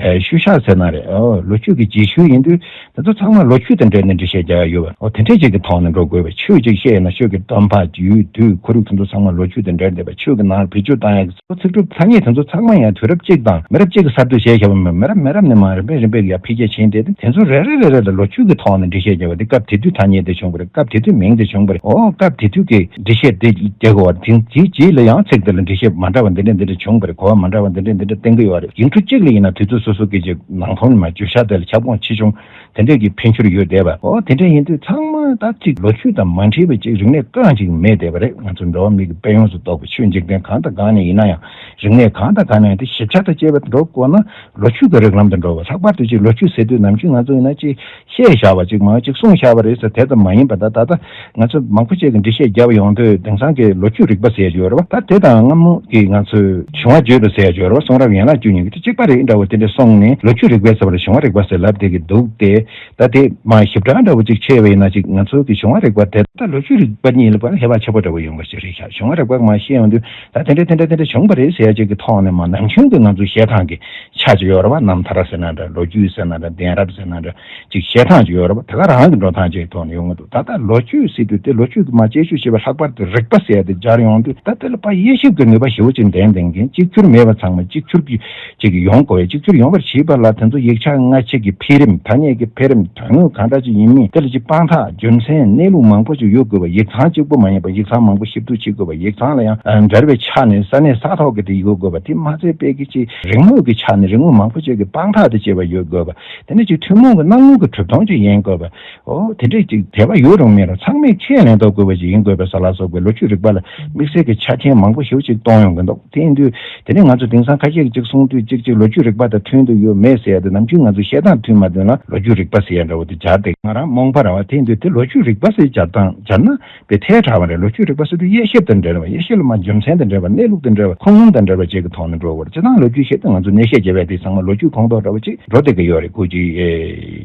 ཨེ་ཤུལ་བཞག་ཟེར་ན་རེད། ཨོ་ལོ་རྒྱུས་ཀྱི་རྗེས་ཤུལ་ཡིན་དུས། དེ་ཚོ་ཚང་མ་ལོ་རྒྱུས་དང་འབྲེལ་ནས་འགྲེལ་བཤད་རྒྱག་ཡ་ཡོད་པ། འོ་དེ་འདྲས་ཅིག་གི་ཐོག་ནས་འགྲོ་དགོས་པ། ཆོས་ཅིག་བཤད་ཡོད་ན་ཆོས་ཀྱི་དོན་ཕ་ཡུལ་དུས་ཁོར་ཡུག་དེ་ཚོ་ཚང་མ་ལོ་རྒྱུས་དང་འབྲེལ་བསྡད་པ། ཆོས་ཀྱི་ནང་བེད་སྤྱོད་བཏང་ཡ་གི་ཚིག་གྲུབ་ཐ་སྙད་དེ་ཚོ་ཚང་མ་ཡང་དུས་རབས་གཅིག་དང་མི་རབས་གཅིག་གི་གསར་གཏོད་བྱས་བཞག་པ་མིན། མི་རབས་མི་རབས་ནས་མར་རིམ་པས་རིམ་པས་ཀྱི་ཡར་འཕེལ་རྒྱས་ཕྱིན་ཏེ། དེ་ཚོ་རེ་རེ་རེ་རེ་ལ་ལོ་རྒྱུས་ཀྱི་ཐོག་ནས་འགྲེལ་བཤད་བརྒྱབ་པ་དེ་སྐབས་དེ་དུས་ཐ་སྙད་དེ་བྱུང་བ་རེད། སྐབས་དེ་དུས་མིང་དེ་བྱུང་བ་རེད། འོ་སྐབས་དེ་དུས་ཀྱི་འགྲེལ་བཤད་དེ་རྒྱག་དགོས་པ་དེ། དེའི་རྗེས་ལ་ཡང་ཚིག་དེ་ལ་འགྲེལ་བཤད་མ་འདྲ་བ་འདི་འདྲ་འདི་འདྲ་བྱུང་བ་རེད། གོ་བ་མ་འདྲ་བ་འདི་འདྲ་འདི་འདྲ་བསྟན་གྱི་ཡོད་རེད། ཡིག་འབྲུ་གཅིག་ལ་ཡིན་ན་དུས་ཚོད་སོ་སོ་སྐད་ཅིག་ནང་ཐོག་ནས་མར་བརྗོད་བྱ་དེ་ལ་ཁྱབ་ཁོངས་ཆེ་ཆུང་དེ་འདྲས་ཀྱི་འཕེལ་འགྱུར་ཡོད་བསྡད་པ། འོ་དེ་འདྲས་ཡིན་དུས་ཚང་མ་ད་ཅིག་ལོ་རྒྱུས་དང་མ་འཁྲིལ་བའི་ཅིག་རིག་གནས་རྐང་ཅིག་མེད་བསྡད་པ་རེད། ང་ཚོ་འགྲོ་བ་མི་གི་དཔལ་ཡོན་སུ་གཏོགས་པའི་ཆོས་འཇིག་རྟེན་གང་དང་གང་ནས་ཡིན་ན་ཡང་། རིག་གནས་གང་དང་གང་ནས་ཡང་དེ་ཞིབ་ཆ་དང་བཅས་པ་འགྲོ་དགོས་ན་ལོ་རྒྱུས་ཀྱི་རིགས་ལམ་དུ་འགྲོ་བ། ལྷག་པར་དུ་ཅིག་ལོ་རྒྱུས་ཟེར་དུས་ནམ་རྒྱུན་ང་ཚོ་ཡིན་ན་ཅིག་བཤད་བཞག་པ་ཅིག་མང་ཅིག་གསུངས་བཞག་པ་རེད་ཟེར། དེ་ཙམ་མ་ཡིན་པ་ད་ད་ལྟ་ང་ཚོ་མང་པོ་ཅིག་གིས་འགྲེལ་བཤད་བརྒྱབ་ཡོང་དུས་དེང་སང་གི་ལོ་རྒྱུས་རིག་པ་ཟེར་ཡ་ཅིག་ཡོད་རེད་བ། ད་དེ་དང་སྔ་མོ་གི་ང་ཚོས་བྱུང་བ་བརྗོད་པ་ཟེར་ཡ་ཅིག་ཡོད་རེད་བ། གསུང་རབ་ཡན་ལག་བཅུ་གཉིས་ཀྱི་དེ་གཅིག་པ་རེད་འདྲ་བོ་དེ་འདྲ་གསུངས་ནས་ལོ་རྒྱུས་རིག་པའི་ཟེར་བ་ལ་བྱུང་བ་རིག་པ་ཟེར་ལབ་བསྡད་ཀྱི་འདུག་སྟེ། ད་དེ་མ་ཞིབ་ཕྲ་འདྲ་བོ་ཅིག་བྱས་པ་ཡིན་ན་ཅིག་ང་ཚོ་གི་བྱུང་བ་རིག་པ་དེ་ད་ལོ་རྒྱུས་རིག་པ་གཉིས་ལ་བར་ཧེ་བག་ཆེ་པོ་འདྲ་བོ་ཡོང་གི་ཞིག་རེད་ཤག་བྱུང་བ་རིག་པ་མ་ཤེས་ཡོང་དུས་ད་དེ་འདྲ་དེ་འདྲ་དེ་འདྲ་བྱུང་བ་རེད་ཟེར་ཡ་ཅིག་གི་ཐོག་ནས་མ་ནམ་རྒྱུན་གྱི་ང་ཚོ་བཤད་སྟངས་ཀྱི་ཆ་ཅིག་ཡོད་རེད་བ། རྣམ་ཐར་ཟེར་ན་འདྲ། ལོ་རྒྱུས་ཟེར་ན་འདྲ། གདན་རབས་ཟེར་ན་འདྲ། ཅིག་བཤད་སྟངས་ཅིག་ཡོད་རེད་བ། དེ་ག་རང་གི་འགྲོ་སྟངས་ཅིག་གི་ཐོག་ནས་ཡོང་གི་འདུག་ད་ལྟ་ལོ་རྒྱུས་ཟེར་དུས་དེ་ལོ་རྒྱུས་ཀྱི་མ་དཔྱད་ཞིབ་བྱས་པ་ལྷག་པར་དུ་རིག་པ་ཟེར་ཡ་དེ་སྦྱར་ཡོང་དུས་ད་དེ་ལ་ཕར་དབྱེ་ཞིབ་ཀྱི་ནུས་པ་ཞེ་པོ་ཅིག་ལྡན་ལྡན་མཁན། གཅིག་གྱུར་མེད་པ་ཚང་མ་གཅིག་གྱུར་གྱི་ཅིག་ཡོང་དགོས་པས། གཅིག་གྱུར་ཡོང་བར་བྱེད་པ་ལ་དེ་ཚོ་ཡིག་ཆ་སྔ་ཕྱི་གི་འཕེལ་རིམ། ཐ་སྙད་ཀྱི་འཕེལ་རིམ། དོན་དངོས་གང་འདྲ་ཅིག་ཡིན་མིན་དེ་ལ་ཅིག་དཔང་རྟགས་རྒྱུ་མཚན་གནས་ལུགས་མང་པོ་ཅིག་ཡོད་དགོས་པ། ཡིག་ཚང་གཅིག་པུ་མ་ཡིན་པ་ཡིག་ཚང་མང་པོ་ཞིབ་འཇུག་བྱེད་དགོས་པ། ཡིག་ཚང་ལ་ཡང་ཨ་འབྲེལ་བའི་ཆ་ནས་ས་གནས་ས་ཐོག་གི་དེ་ཡོད་དགོས་པ། དེ་མ་ཚད་པའི་གི་ཅིག་རིག་དངོས་ཀྱི་ཆ་ནས་རིག་དངོས་མང་པོ་ཅིག་གི་དཔང་རྟགས་དེ་བྱས་པ་ཡོད་དགོས་པ། དེ་ནས་ཅིག་ཐུན་མོང་གི་སྣང་ངོ་གི་གྲུབ་དོན་ཅིག་ཡིན་དགོས་པ། ཨོ་དེ་འདྲས་ཅིག་དད་པ་ཡོད་རུང་མེད་རུང་ཚང་མས་ཁས་ལེན་ཐུབ་དགོས་པ་ཅིག་ཡིན་དགོས་པ་ཟེར་ལ་སོགས་པའི་ལོ་རྒྱུས་རིག་པ་ལ་དམིགས་བསལ་གྱི་ཆ་རྐྱེན་མང་པོ་ཞེ་པོ་ཅིག་གཏོང་ཡོང་གི་འདུག་དེ་ཡིན་དུས་དེ་ནས་ང་ཚོ་དེང་སང་ཁ་ཤས་ཀྱིས་ཅིག་གསུང་དུས་ཅིག་ཅིག་ལོ་རྒྱུས་རིག་པ་དང་མཐུན་དུ་ཡོད་མེད་ཟེར་ཡ་དེ་ནམ་རྒྱུན་ང་ཚོ་བཤད་སྟངས་མཐུན་མ་མཐུན་ལ་ལོ་རྒྱུས་རིག་པ་ཟེར་ཡ་འདྲ་བོ་དེ་སྦྱར་ཏེ་ང་རང་རྨོངས་པ་རེད་བ། དེ་ཡིན་དུས་དེ་ལོ་རྒྱུས་རིག་པ་ཟེར་སྦྱར་སྟངས་སྦྱར་ན་དཔེ་ཐལ་དྲགས་པ་རེད། ལོ་རྒྱུས་རིག་པ་ཟེར་དུས་དབྱེ་ཞིབ་དང་འབྲེལ་བ། དབྱེ་ཞིབ་ལ་མ་རྒྱུ་མཚན་དང་འབྲེལ་བ། གནས་ལུགས་དང་འབྲེལ་བ། ཁུངས་ལུང་དང་འབྲེལ་བ་བཅས་ཀྱི་ཐོག་ནས་འགྲོ་དགོས་རེད། སྤྱིར་བཏང་ལོ་རྒྱུས་བཤད་དུས་ང་ཚོ་གནས་བཤད་བྱེད་པ་དེ་ཚང་མ་ལོ་རྒྱུས་ཁོངས་གཏོགས་འདྲ་བོ་ཅིག་འགྲོ་བསྡད་ཀྱི་ཡོད་རེད། ཁོ་ཅིག་ཨེ་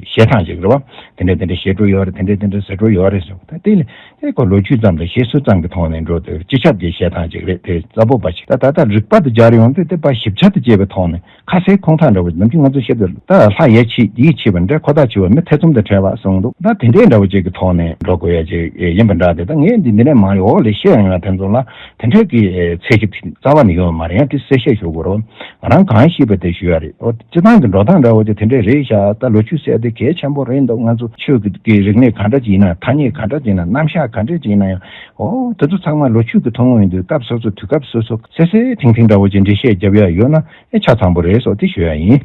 བཤད་སྟངས་ཅིག་རེད་བ། དེ་འདྲ་དེ་འདྲ་བཤད་སྲོལ་ཡོད་རེད། དེ་འདྲ་དེ་འདྲ་ཟེར་སྲོལ་ཡོད་རེད་ཟེར་བ་ད་དེ་ལས་ཨེ་ཁོ་ལོ་རྒྱུས་ཙམ་དང་བཤད་སྲོལ་ཙམ་གྱི་ཐོག་ནས་འགྲོ་དེ་སྤྱི་ཁྱབ་ཀྱི་བཤད་སྟངས་ཅིག་རེད། དེ་རྩ་བོ་པ་ཞིག་ད་ད་ལྟ་རིག་པ་དེ་སྦྱར་ཡོང་དུས་དེ་པ་ཞིབ་ཆ་དེ་བྱས་པའི་ཐོག་ནས་ཁ་གསལ་ཁུངས་དག་འདྲ་བོ་ནམ་རྒྱུན་ང་ཚོ་བཤད་དུས་ད་ལྷ་ཡ་ཆེ་ཡིད་ཆེས་པ་འདྲ་ཁོ་ཐག་ཆོད་པ་མི་ཐེ་ཚོམ་དང་བྲལ་བ་གསུངས་འདུག་ད་དེ་འདྲའི་འདྲ་བོ་ཅིག་གི་ཐོག་ནས་འགྲོ་དགོས་ཡ་ཅིག་ཡིན་པ་འདྲ། དེ་ད་ངས་འདི་འདི་ནས་མང་རེ་འོག་ལས་བཤད་ཡོང་ཡ་དེ་ཚོ་ལ་དེ་འདྲའི་གི་ཚད་གཞི་རྩ་བ་ནས་ཡོད་མ་རེད། ཡང་དེ་གསལ་བཤད་ཞུ་དགོས་རེད། ང་རང་གང་ཤེས་པ་དེ་ཞུ་ཡ་རེད། ཨོ་སྤྱི་བཏང་གི་འགྲོ་སྟངས་འདྲ་བོ་དེ་དེ་འདྲས་རེད་ཤག་ད་ལོ་རྒྱུས་ཟེར་དེ་གལ་ཆེན་པོ་རེད་འདུག་ང་ཚོ་ཆོས་ཀྱི་ཀྱི་རིག་གནས་ག་འདྲ་ཅིག་ཡིན་ན། ཐ་སྙད་ག་འདྲ་ཅིག་ཡིན་ན། རྣམ་གཞག་ག་འདྲ་ཅིག་ཡིན་ན་ཡང་། ཨོ་དེ་ཚོ་ཚང་མ་ལོ་རྒྱུས་ཀྱི་ཐུན་མོང་ཡིན་དུས་སྐབས་སོ་སོ་དུས་སྐབས་སོ་སོ་གསལ་གསལ་ཐིང་ཐིང་འདྲ་བོ་ཅིག་འགྲེལ་བཤད་རྒྱབ་ཡ་ཡོད་ན་ཨེ་ཆ་ཚང་པོ་རེད་སོགས་དེ་ཞུ་ཡ་ཡིན།